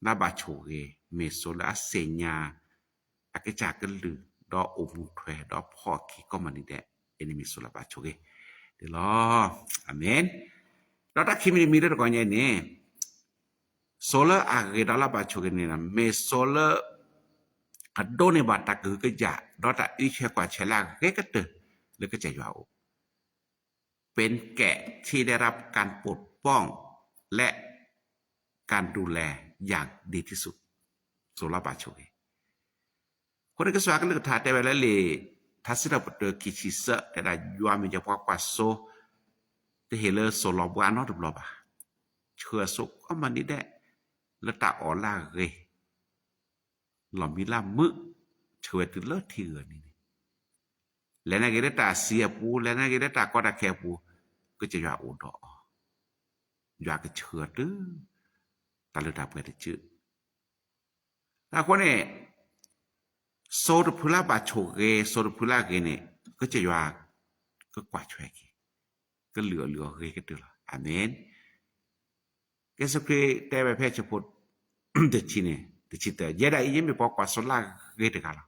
လၢအဘၣ်ဆိၣ်ဂ့ၤ, မ့ၢ်စိလၢအသ့ၣ်ညါ အကစၢ်ကလုၢ် ဒီးအိၣ်မူထွဲ ဒီးဖီၣ်အခံကိးမုၢ်နံၤဒဲး, အန့ၣ်မ့ၢ်စိလၢဘၣ်ဆိၣ်ဂ့ၤဒၣ်လီၤ. အၤမ့ၣ်. ဒီးတၢ်ခံမံၤတမံၤလၢတဂီၤညါအံၤန့ၣ်, စိလၢအဂ့ၤဒီးလၢဘၣ်ဆိၣ်ဂ့ၤန့ၣ် မ့ၢ်စိလၢ အဒိးန့ၢ်ဘၣ်တၢ်ကဟုကယာ် ဒီးတၢ်အံးထွဲကွၢ်ထွဲလၢအဂ့ၤကတၢၢ် လၢကစၢ်ယွၤအအိၣ် เป็นแกะที่ได้รับการปกป้อง และการดูแลอย่างดีที่สุด စိလၢဘၣ်ဆိၣ်ဂ့ၤ. အဃိန့ၣ်ကစၢ်ယွၤကလုၢ်ကထါတဲဝဲလၢလံာ် ထါစံးထီၣ်ပတြၢၤခံဆံသၢ တဲဒၣ်ယွၤမ့ၢ်ယပှၤကွၢ်စိ တဟ့ၣ်လၢစိၤလီၤဘှါနီတဘျီဘၣ်. ဆှၢအစိကိးမုၢ်နံၤဒဲး လၢတၢ်အီၣ်လၢအဂ့ၤ လီၢ်မံလၢမုာ်, ဆှၢဝဲတုၤလၢထံဂုၤန့ၣ်န့ၣ်, လဲၤနာ်က့ၤလၢတၢ်စံးအပူၤ, လဲၤနာ်က့ၤလၢတၢ်ကီတၢ်ခဲအပူၤ, ကစၢ်ယွၤအိၣ်ဒီးအီၤ, ယွၤကဆှၢအီၤတုၤ တၢ်လၢတၢ်ပှဲၤတစု. အဃိန့ၣ် စိတဖုလၢဘၣ်ဆိၣ်ဂ့ၤ, စိတဖုလၢအဂ့ၤန့ၣ် ကစၢ်ယွၤကကွၢ်ထွဲက့ၤ, ကလုၢ်အီၣ်လုၢ်အီၣ်ဂ့ၤကတၢၢ်လီၤ. အၤမ့ၣ်. ကစၢ်ယ့ၣ်ၡူးခရံာ်တဲဝဲဖဲဆၢဖိ တဆံန့ၣ်, တဆံတၢ, ယဲဒၣ်အံၤယမ့ၢ်ပှၤကွၢ်စိလၢအဂ့ၤတဂၤလီၤ.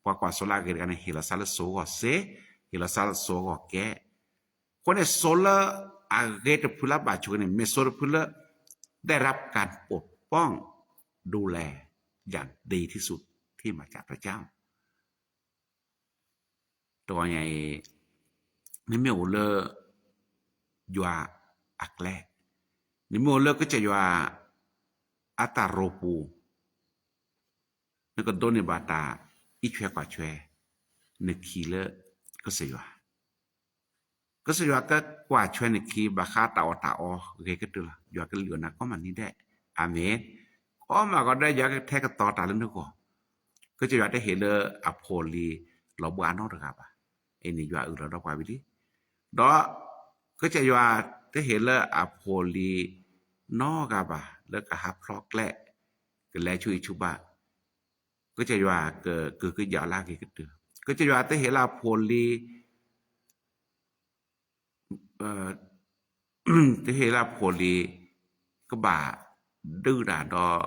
ပှၤကွၢ်စိလၢအဂ့ၤတဂၤန့ၣ် ဟ့ၣ်လီၤသးလၢစိအဂီၢ်စ့, ဟ့ၣ်လီၤသးလၢစိအဂီၢ်ကဲ. အဃိန့ၣ် စိလၢအဂ့ၤတဖုလၢဘၣ်ဆိၣ်ဂ့ၤန့ၣ် မ့ၢ်စိတဖုလၢ ได้รับการปกป้อง ดูแล อย่างดีที่สุดที่มาจากพระเจ้า တဂီၤညါအံၤ နမ့ၢ်အိၣ်လၢ ယွၤအကျဲ, နမ့ၢ်အိၣ်လၢကစၢ်ယွၤအတၢ်ရိပူၤ, နကဒိးန့ၢ်ဘၣ်တၢ်အံးထွဲကွၢ်ထွဲ နခံလၢကစၢ်ယွၤ. ကစၢ်ယွၤကကွၢ်ထွဲနခံ ဘၣ်ဃးတၢ်အီၣ်တၢ်အီဂ့ၤကတၢၢ်လီၤ. ယွၤကလုၢ်အီၣ်နၤကိးမုၢ်နံၤဒဲး. အၤမ့ၣ်. ကိးမုၢ်နံၤဒဲး ယွၤကထဲကသီတၢ်လၢနဂီၢ်, ကစၢ်ယွၤတဟ့ၣ်လၢအဖိလံၤလီၤဘှါနီတဂၤဘၣ်. အန့ၣ်ယွၤအုၣ်လီၤဒီးပှၤဝံၤလံ. ဒီးကစၢ်ယွၤတဟ့ၣ်လၢအဖိလံၤနီတဂၤဘၣ် လၢကဟးဖျီကျဲ, ကလဲၤဆူအံၤဆူဘၣ်, ကစၢ်ယွၤကကဟုကယာ်အီၤလၢအဂ့ၤကတၢၢ်. ကစၢ်ယွၤတဟ့ၣ်လၢအဖိလံၤ တဟ့ၣ်လၢအဖိလံၤ ကဘၣ်ဒုးတၢ်ဒီး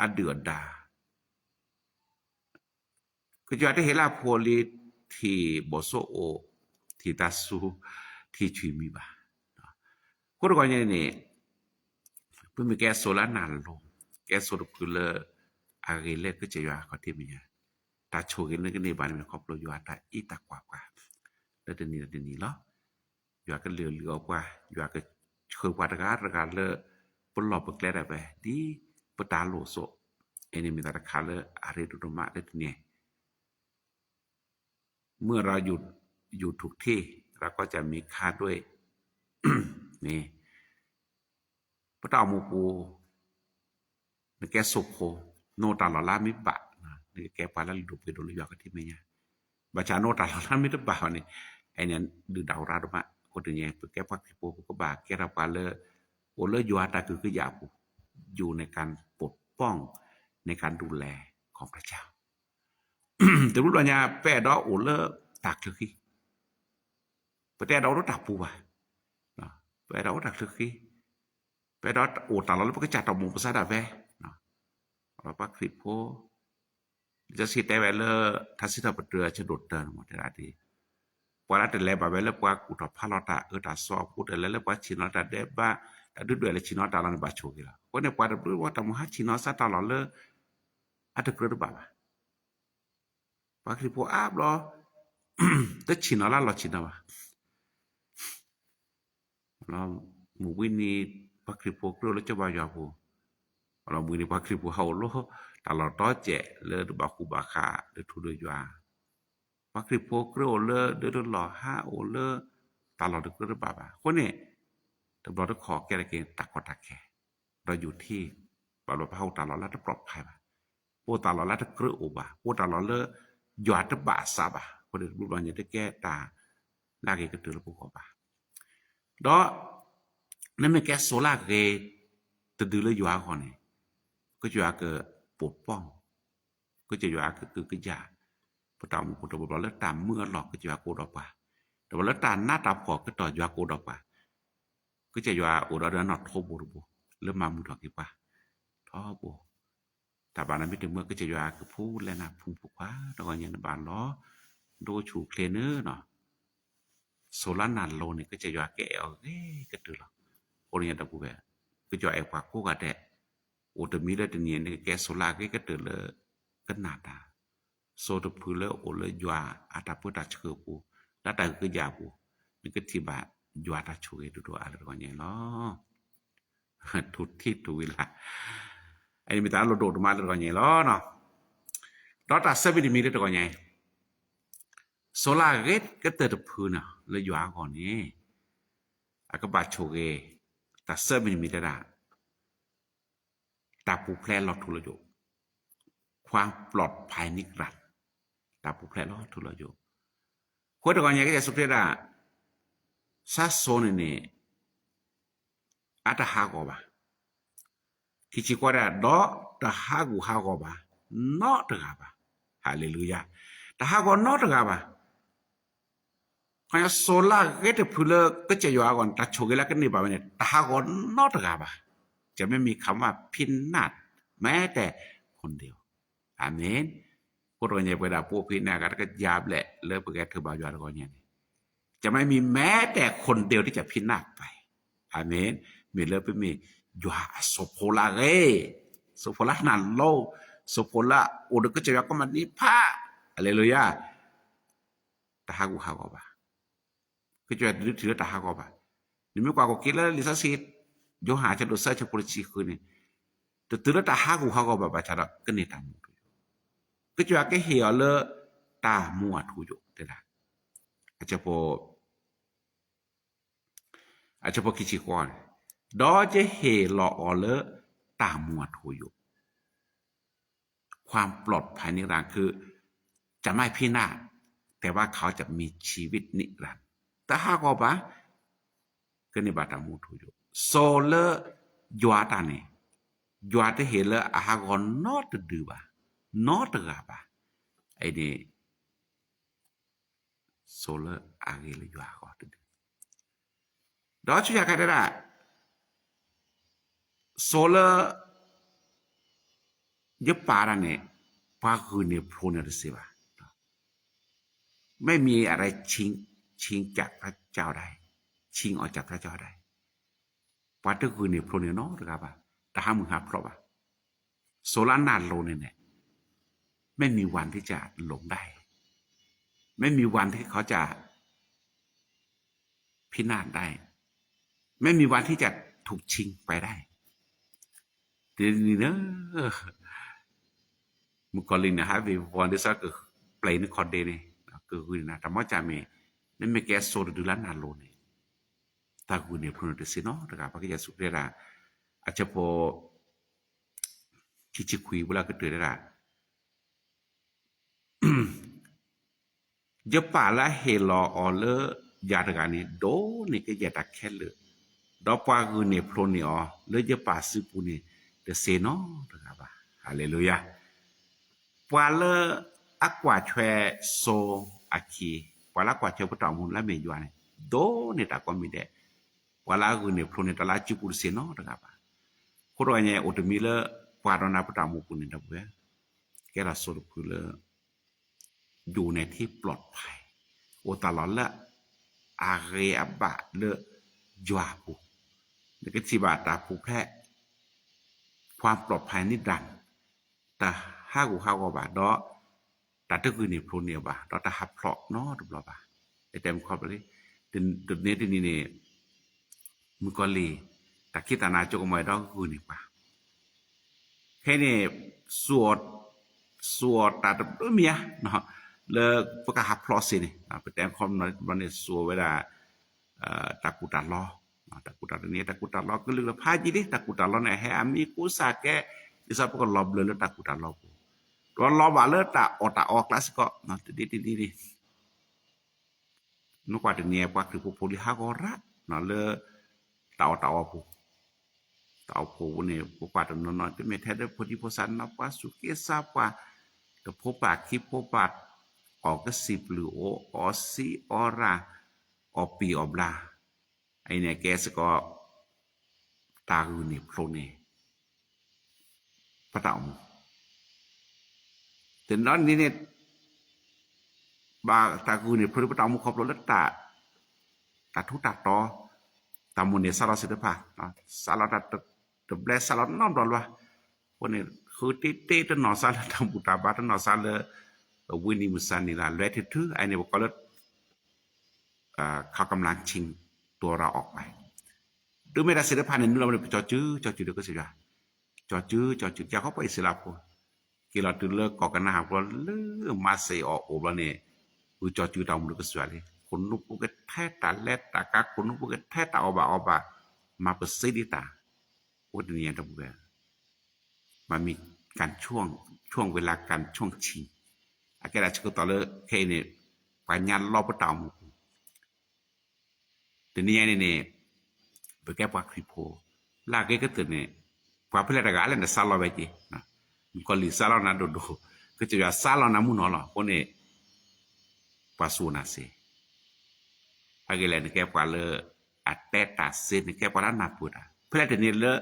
အဒုၣ်အဒါ, ကစၢ်ယွၤတဟ့ၣ်လၢအဖိလံၤ ထံၣ်ဘီၣ်စိအိၣ်, ထံၣ်တၢ်စူၤ, ထံၣ်ဆွံမံဘၣ်. အဃိတဂီၤညါန့ၣ် ပမ့ၢ်ကဲစိလၢအနၢ်လိၤ, ကဲစိတဖုလၢအဂ့ၤလၢကစၢ်ယွၤခီၣ်ထံးမဲာ်ညါ, တၢ်ဆိၣ်ဂ့ၤလၢကန့ၢ်ဘၣ်န့ၣ်မ့ၢ်ခီဖျိယွၤတၢ်အံးတၢ်ကွၢ်ပှၤ လၢတနံၤလၢတနံၤလီၤ. ယွၤကလုၢ်အီၣ်လုၢ်အီပှၤ, ယွၤကဆှၢပှၤတဂၤတဂၤလၢ ပလီၢ်ပကျဲဒၣ်ဝဲ ဒ်ပတၢ်လိၣ်အသိး, အန့ၣ်မ့ၢ်တၢ်တခါလၢအရ့ဒိၣ်ဒိၣ်မးလၢတနံၤ เมื่อเราอยู่ อยู่ถูกที่ เราก็จะมีค่าด้วย မ့ၢ် ပတၢ်အိၣ်မူပူၤ နကဲစိာ်ဖိ, နအိၣ်တၢ်လီၢ်လၢအမ့ၢ်ဘၣ်, နကကဲပှၤလၢအလုၢ်ဒိၣ်ပှ့ၤဒိၣ်လၢယွၤခီၣ်ထံးမဲာ်ညါ, ဘၣ်ဆၣ်နအိၣ်တၢ်လီၢ်လၢအမ့ၢ်တဘၣ်ဘၣ်န့ၣ်, အဲန့ၣ်ဒုၣ်ဒါအိၣ်ရၤဒိၣ်မး. အဃိတနံၤ ပကဲပှၤခရံာ်ဖိ ပကဘၣ်ကဲထီၣ်ပှၤလၢ အိၣ်လၢယွၤတၢ်ကဟုကယာ်အပူၤ, อยู่ในการปกป้อง ในการดูแลของพระเจ้า တဘျီဘျီညါ ပအဲၣ်ဒိးအိၣ်လၢတၢ်ချၢဃံ, ပတအဲၣ်ဒိးအိၣ်လၢတၢ်ပူၤဘၣ်. ပအဲၣ်ဒိးအိၣ်တၢ်ချၢဃံ, ပအဲၣ်ဒိးအိၣ်တၢ်လီၢ်လၢပကစၢ်တၢ်အိၣ်မူပူၤစ့ၢ်ဒၣ်ဝဲ, ပှၤခရံာ်ဖိ, လံာ်စီဆှံတဲဝဲလၢ ထါစံးထီၣ်ပတြၢၤအဆၢဒိၣ်တၢန့ၣ် တဲဒၣ်ဒ် ပှၤလၢတလဲၤဘၣ်ဝဲလၢပှၤကူၣ်ထီၣ်ဖးလီၤတၢ်အၢတၢ်သီအပူၤ, တလဲၤလၢပှၤဆ့ၣ်နီၤတၢ်ဒဲးဘး, တၢ်ဒုၣ်ဒွဲၣ်လၢဆ့ၣ်နီၤတၢ်လီၢ်န့ၣ် ဘၣ်ဆိၣ်ဂ့ၤလီၤ. အဃိန့ၣ် ပှၤတဘျုးဝဲတၢ်မုၢ်ဟါဆ့ၣ်နီၤစးတၢ်လီၢ်လၢ အတကြၢးတဘၣ်ဘၣ်. ပှၤခရံာ်ဖိအါဘျီ တဆ့ၣ်နီၤလၢလီၢ်ဆ့ၣ်နီၤဘၣ်. မုၢ်ဝံၤနံၤ ပှၤခရံာ်ဖိကြၢးအိၣ်လၢကၠီဘါယွၤပူၤ, မုၢ်ဝံၤနံၤ ပှၤခရံာ်ဖိဟးအိၣ်လၢ တၢ်လီၢ်တီစဲးလၢတဘၣ်ဃူဘၣ်ဃး လၢထူလၢယွၤ, ပှၤခရံာ်ဖိကြၢးအိၣ်လၢဒၢတလီၢ် ဟးအိၣ်လၢ တၢ်လီၢ်တကြၢးတဘၣ်ဘၣ်. အဃိန့ၣ် တဘျီတခီၣ်ကဲထီၣ်က့ၤတၢ်ကီတၢ်ခဲ ဒီးယူၤထံ ဘၣ်ဘျီပဟးအိၣ်တၢ်လီၢ်လၢတပျီၣ်ဖးဘၣ်, ပအိၣ်တၢ်လီၢ်လၢတကြၢးအိၣ်ဘၣ်, ပအိၣ်တၢ်လီၢ်လၢ ယွၤတဘၣ်အသးဘၣ်. အဃိန့ၣ် တဘျီဘျီညါတကဲတၢ်လၢအဂ့ၤကတၢၢ်လၢပဂီၢ်ဘၣ်. ဒီး နမ့ၢ်ကဲစိလၢအဂ့ၤ တဒုလၢယွၤအဂီၢ်န့ၣ် ကစၢ်ယွၤကပိာ်ပီၢ် ကစၢ်ယွၤကကဟုကယာ် ပတၢ်အိၣ်မူပူၤ တဘျီဘျီလၢတၢ်မုာ်အလီၢ် ကစၢ်ယွၤကအိၣ်ဒီးပှၤ, တဘျီလၢတၢ်နးတၢ်ဖှီၣ်ကတီၢ် ယွၤကအိၣ်ဒီးပှၤ, ကစၢ်ယွၤအိၣ်ဒီးနီၣ်ထိးဘိတဘိ လၢမၤမုာ်ထီၣ်က့ၤပှၤ ထီဘိ တၢ်ဘၣ်နမ့ၢ်တမုာ် ကစၢ်ယွၤကဖှူလဲနၤ ဖိမုၣ်ဖိခွါ တဂီၤညါ နဘၣ်လီၤဒိဆူၣ်ချ့န့ၣ်နီၤ. စိၤလၢနၢ်လိၤန့ၣ် ကစၢ်ယွၤကအဲၣ်အီၤဂ့ၤကတၢၢ်လီၤ. အဃိန့ၣ်ဒီပုၢ်ဝဲၢ်, ကစၢ်ယွၤအဲၣ်ပှၤကိးဂၤဒဲး, အိၣ်တမံၤလၢတနံၤန့ၣ် ကကဲစိၤလၢအဂ့ၤကတၢၢ်လၢကနၣ်တၢ်, စိၤတဖုလၢအိၣ်လၢယွၤအတၢ်ပၢတၢ်ဆှၢအပူၤ, လၢတၢ်ဂုၤကယၤအပူၤ, နကထံၣ်ဘၣ်ယွၤတၢ်ဆိၣ်ဂ့ၤဒိၣ်ဒိၣ်အါလၢတဂီၤညါလီၤ. ထူၣ်ထံထူၣ်ဝံၤလၢ်, အံၤမ့ၢ်တၢ်လိၣ်ဒိၣ်ဒိၣ်မးလၢတဂီၤညါလီၤ. ဒီးတၢ်ဆၢမံၤတမံၤလၢတဂီၤညါအံၤ, စိၤလၢအဂ့ၤကတၢၢ်တဖုန့ၣ် လၢယွၤအဂီၢ်န့ၣ်, အကဘၣ်ဆိၣ်ဂ့ၤ, တၢ်ဆၢမံၤတမံၤတဲဒၣ် တၢ်ပူၤဖျဲးလီၤထူလီၤယိာ်, ความปลอดภัยนิรันดร์, တၢ်ပူၤဖျဲးလီၤထူလီၤယိာ်. အဃိတဂီၤညါကစၢ်ယ့ၣ်ၡူးခရံာ်ဒၣ်, ဆၢစိၤန့ၣ်န့ၣ်, အတဟးဂီၤဘၣ်. ခံဆံခွံဒၣ်, ဒီးတဟးဂူာ်ဟးဂီၤဘၣ်, နီတဂၤဘၣ်. ဟါလ့လူယၤ, တဟးဂီၤနီတဂၤဘၣ်. ခီညီစိၤလၢအဂ့ၤတဖုလၢကစၢ်ယွၤအဂီၢ်န့ၣ် တၢ်ဆိၣ်ဂ့ၤလၢကန့ၢ်ဘၣ်ဝဲန့ၣ် တဟးဂီၤနီတဂၤဘၣ်. จะไม่มีคำว่าพินาศแม้แต่คนเดียว. อาเมน. အဃိတဂီၤညါပဝဲဒၣ်ပှၤဖံးန့ၣ် အဂၤတကယၤဘျဲၣ်လၢပဂဲၤထၢၣ်ဘၣ်ယွၤတဂီၤညါန့ၣ်, จะไม่มีแม้แต่คนเดียวที่จะพินาศไป. อาเมน. မ့ၢ်လၢပမ့ၢ်ယွၤအစီၤဖိလၢအဂ့ၤ, စီၤဖိလၢနၢ်လိၤ, စီၤဖိလၢအိၣ်ဒီးကစၢ်ယွၤကိးမုၢ်နံၤတဖၣ်, ဟါလ့လူယၤ. တဟးဂူာ်ဟးဂီၤဘၣ်. ကစၢ်ယွၤတဒုးထံၣ်လၢတဟးဂီၤဘၣ်. နမ့ၢ်ကွၢ်က့ၤလၢလံာ်စီဆှံ, ယိၤဟၣ်အဆၢဒိၣ်သၢ အဆၢဖိတဆံဃုန့ၣ်, တတုၤလၢတဟးဂူာ်ဟးဂီၤဘၣ် ဘၣ်ဆၣ်ဒီးကန့ၢ်တၢ်မူအထူယိာ်. ကစၢ်ယွၤကဟ့ၣ်အီၤလၢတၢ်မူအထူယိာ်, တဲဒၣ် အဆၢဖိခံဆံဃိးန့ၣ်, ဒီးယဟ့ၣ်လီၤအီၤလၢတၢ်မူအထူယိာ်, ความปลอดภัยนิรันดร์ คือ จะไม่พินาศ แต่ว่าเขาจะมีชีวิตนิรันดร์ တဟးဂီၤဘၣ်, ကန့ၢ်ဘၣ်တၢ်မူထူယိာ်. စိၤလၢယွၤတၢ်န့ၣ်, ယွၤတဟ့ၣ်လၢအဟးဂီၤနီတဒုဘၣ်, နီတဂၤဘၣ်. အံၤန့ၣ် စိၤလၢအဂ့ၤလၢယွၤအဂီၢ်တဒု, ဒီးဆူညါခါတဲဒၣ်, စိၤလၢ ယပၢ်တၢ်န့ၣ်, ပှၤဂုာ်န့ၢ်ဖျိန့ၢ်တစ့ဘၣ်. ไม่มีอะไรชิง ชิงจากพระเจ้าได้ ชิงออกจากพระเจ้าได้. ပှၤတဂုာ်န့ၢ်ဖျိန့ၢ်နီတဂၤဘၣ်, တဟးမုၢ်ဟးဖျိးဘၣ်. စိၤလၢနၢ်လိၤန့ၣ်န့ၣ်, ไม่มีวันที่จะหลงได้ ไม่มีวันที่เขาจะ พินาศได้ ไม่มีวันที่จะถูกชิงไปได้ တနံၤန့ၣ် မုၣ်ကီၤလံၢ်န့ၣ် ဟးဝ့ၤဝီၤဒ်သိးကပျဲနခီၣ်ဒ့န့ၣ် ကဂုာ်န့ၢ်နၤ တၢ်မၤစၢ်မ့ၢ် နမ့ၢ်ကဲစိၤတဒုလၢနၢ်လိၤန့ၣ် တၢ်ဂုာ်န့ၢ်ဖျိန့ၢ်တစ့နီတဂၤ ပှၤကစၢ်ယ့ၣ်ၡူးခရံာ်ဒၣ် အဆၢဖိ ခံဆံခွံ ဝဲလၢကတၢၢ်ဒၣ် ယပၢ်လၢအဟ့ၣ်လီၤအီၤလၢယၤတဂၤန့ၣ် ဒိးန့ၢ်ကယဲၢ်တၢ်ခဲလၢာ်, ဒီးပှၤဂုာ်န့ၢ်ဖျိန့ၢ်အီၤလၢယပၢ်စုပူၤန့ၣ် တစ့နီတဂၤဘၣ်. ဟါလ့လူယၤ. ပှၤလၢအကွၢ်ထွဲစိၤအခံ, ပှၤလၢအကွၢ်ထွဲပတၢ်အိၣ်မူလၢအမ့ၢ်ယွၤန့ၣ် ဒိးန့ၢ်တၢ်ကိးမံၤဒဲး, ပှၤလၢအဂုာ်န့ၢ်ဖျိန့ၢ်တၢ်လၢအစုပူၤတစ့နီတဂၤဘၣ်. အဃိတဂီၤညါ အိၣ်တမံၤလၢ ပှၤဒီးနၤပတၢ်အိၣ်မူပူၤန့ၣ်ဒီးပဝဲ ကဲထီၣ်စိၤတဖုလၢ อยู่ในที่ปลอดภัย အိၣ်တၢ်လီၢ်လၢအဂ့ၤအဘၣ်လၢယွၤအပူၤ, နကထံၣ်ဘၣ်တၢ်ပူၤဖျဲး ความปลอดภัยนิรันดร์ တၢ်ဟးဂူာ်ဟးဂီၤဘၣ်ဒီး တၢ်တဂုာ်န့ၢ်ဖျိန့ၢ်အီၤဘၣ် ဒီးတၢ်ဟးဖျိးနီတဘျီဘၣ်. တဲမုၢ်ခီပလံ, တနံၤတနံၤန့ၣ် မုၣ်ကီၤလံၢ် တၢ်ခံးတၢ်နၤကၠိကမီၤဒီးဂုာ်န့ၢ်ပှၤ ဖဲန့ၣ် စူၤအီၤတၢ်တဘျုးမံၤဧါ, လၢပကဟးဖျိးစ့န့ၣ် ပတဲခီပညီတဘျီန့ၣ် စူၤအီၤဝဲဒၣ် တၢ်ကူၣ်တၢ်လီ, တၢ်ကူၣ်တၢ်လီန့ၣ် တၢ်ကူၣ်တၢ်လီကလုာ်လၢဖးယံာ်လံ, တၢ်ကူၣ်တၢ်လီန့ၣ် အဟဲအမံၤကူစၢ်ကဲ, ဒ်သိးပကလီၤဘျၢလၢတၢ်ကူၣ်တၢ်လီပူၤ, ဒီးလီၤဘၣ်လၢတၢ်အီၣ်တၢ်အီအကျါစ့ၢ်ကီး, တဒ်တဒ်န့ၣ် မ့ၢ်ကွၢ်တနံၤ ပှၤခရံာ်ဖိဖိလံၤဟးဂီၤရၣ် လၢ တၢ်အီၣ်တၢ်အီပူၤ, တၢ်အိၣ်ဖှိၣ်ပူၤန့ၣ် ပကွၢ်တနီၤနီၤ တမ့ၢ်ထဲလၢဖိဒံဖိသၣ်နီၤ ပှၤစူၢ်က့ၤစၢ်ပှၤ, တဖိပာ်ခံဖိပာ်, အီၣ်ကစံာ်ပျုၢ်အိၣ် အီၣ်ဆံးအီၣ်ရၣ်, အီၣ်ပံာ်အီၣ်ဘျါ, အံၤန့ၣ်ကဲစ့ၢ်ကီး တၢ်ဂုာ်န့ၢ်ဖျိန့ၢ် ပတၢ်အိၣ်မူ, တနီၤန့ၣ်န့ၣ် ဘၣ်တၢ်ဂုာ်န့ၣ်ဖျိလၢပတၢ်အိၣ်မူခီဖျိလၢ တၢ်ထူးတၢ်တီၤ, တၢ်မိၣ်န့ၢ်စးလီၤသ့ၣ်တဖၣ်, စးလီၤတၢ်တဘျဲ စးလီၤနီတဘျီလၢၤဘၣ်. အဃိန့ၣ် ဃုတ့တ့တနီၤစးလၢတၢ်ဘူၣ်တၢ်ဘါ တနီၤစးလၢ ဝံနံၤမုၢ်ဆါနံၤလၢ လွဲထူထူ အန့ၣ်ပကိးလၢ เขากำลังชิงตัวเราออกไป တုၤမ့ၢ်တၢ်သ့ၣ်တဖၣ်န့ၣ် နုာ်လီၤန့ၣ် ပကၠီၤစု ကၠီၤစုဒီးကစၢ်ယွၤ, ကၠီၤစု ကၠီၤစု ကၠီၤခီပှၤအံၣ်စရ့လးဖိ က့ၤလီၤတုၤလၢကီၢ်ကနၤအၣ်ဘျီလၢ မၤစ့ၢ်အီၤအိၣ်ဘျီန့ၣ် ဂုာ်ကၠီၤစုတၢ်အိၣ်မူဒီးကစၢ်ယွၤလံ. ခိၣ်နူာ်ဖိကထဲတၢ်လဲၤတၢ်ကၤ ခိၣ်နူာ်ဖိကထဲတၢ်အီၣ်ဘၣ်အီဘၣ် မၤပသ့ဒံးတၢ် အိၣ်တနံၤညါတပူၤဝဲ မ့ၢ်မံၤ ကၣ်ဆိၣ် ဆိၣ်ဝဲလၢကၣ်ဆိၣ်ဆံး အကဲဒၣ်ဆၢကတီၢ်လၢခဲအံၤန့ၣ် ပှၤညါလီပတၢ်အိၣ်မူပူၤ တနံၤညါန့ၣ်န့ၣ် ပကဲပှၤခရံာ်ဖိ လၢအဂ့ၤကတၢၢ်န့ၣ် ပှၤဖဲလဲၣ်တဂၤလဲၣ်န့ၣ် စးလီၤဝဲက့ၤ, မုၣ်ကီၤလံၢ်စးလီၤနၤဒိၣ်ဒိၣ်, ကစၢ်ယွၤစးလီၤနၤမုၢ်နီၤလီၤ. အဃိန့ၣ် ပှၤစူၢ်နၤစ့ အဂ့ၢ်လဲၣ် နကဲပှၤလၢအတဲတၢ်စ့ နကဲပှၤလၢအနၢ်ပၢၢ်တၢ် ဖဲလဲၣ်တနံၤလၢ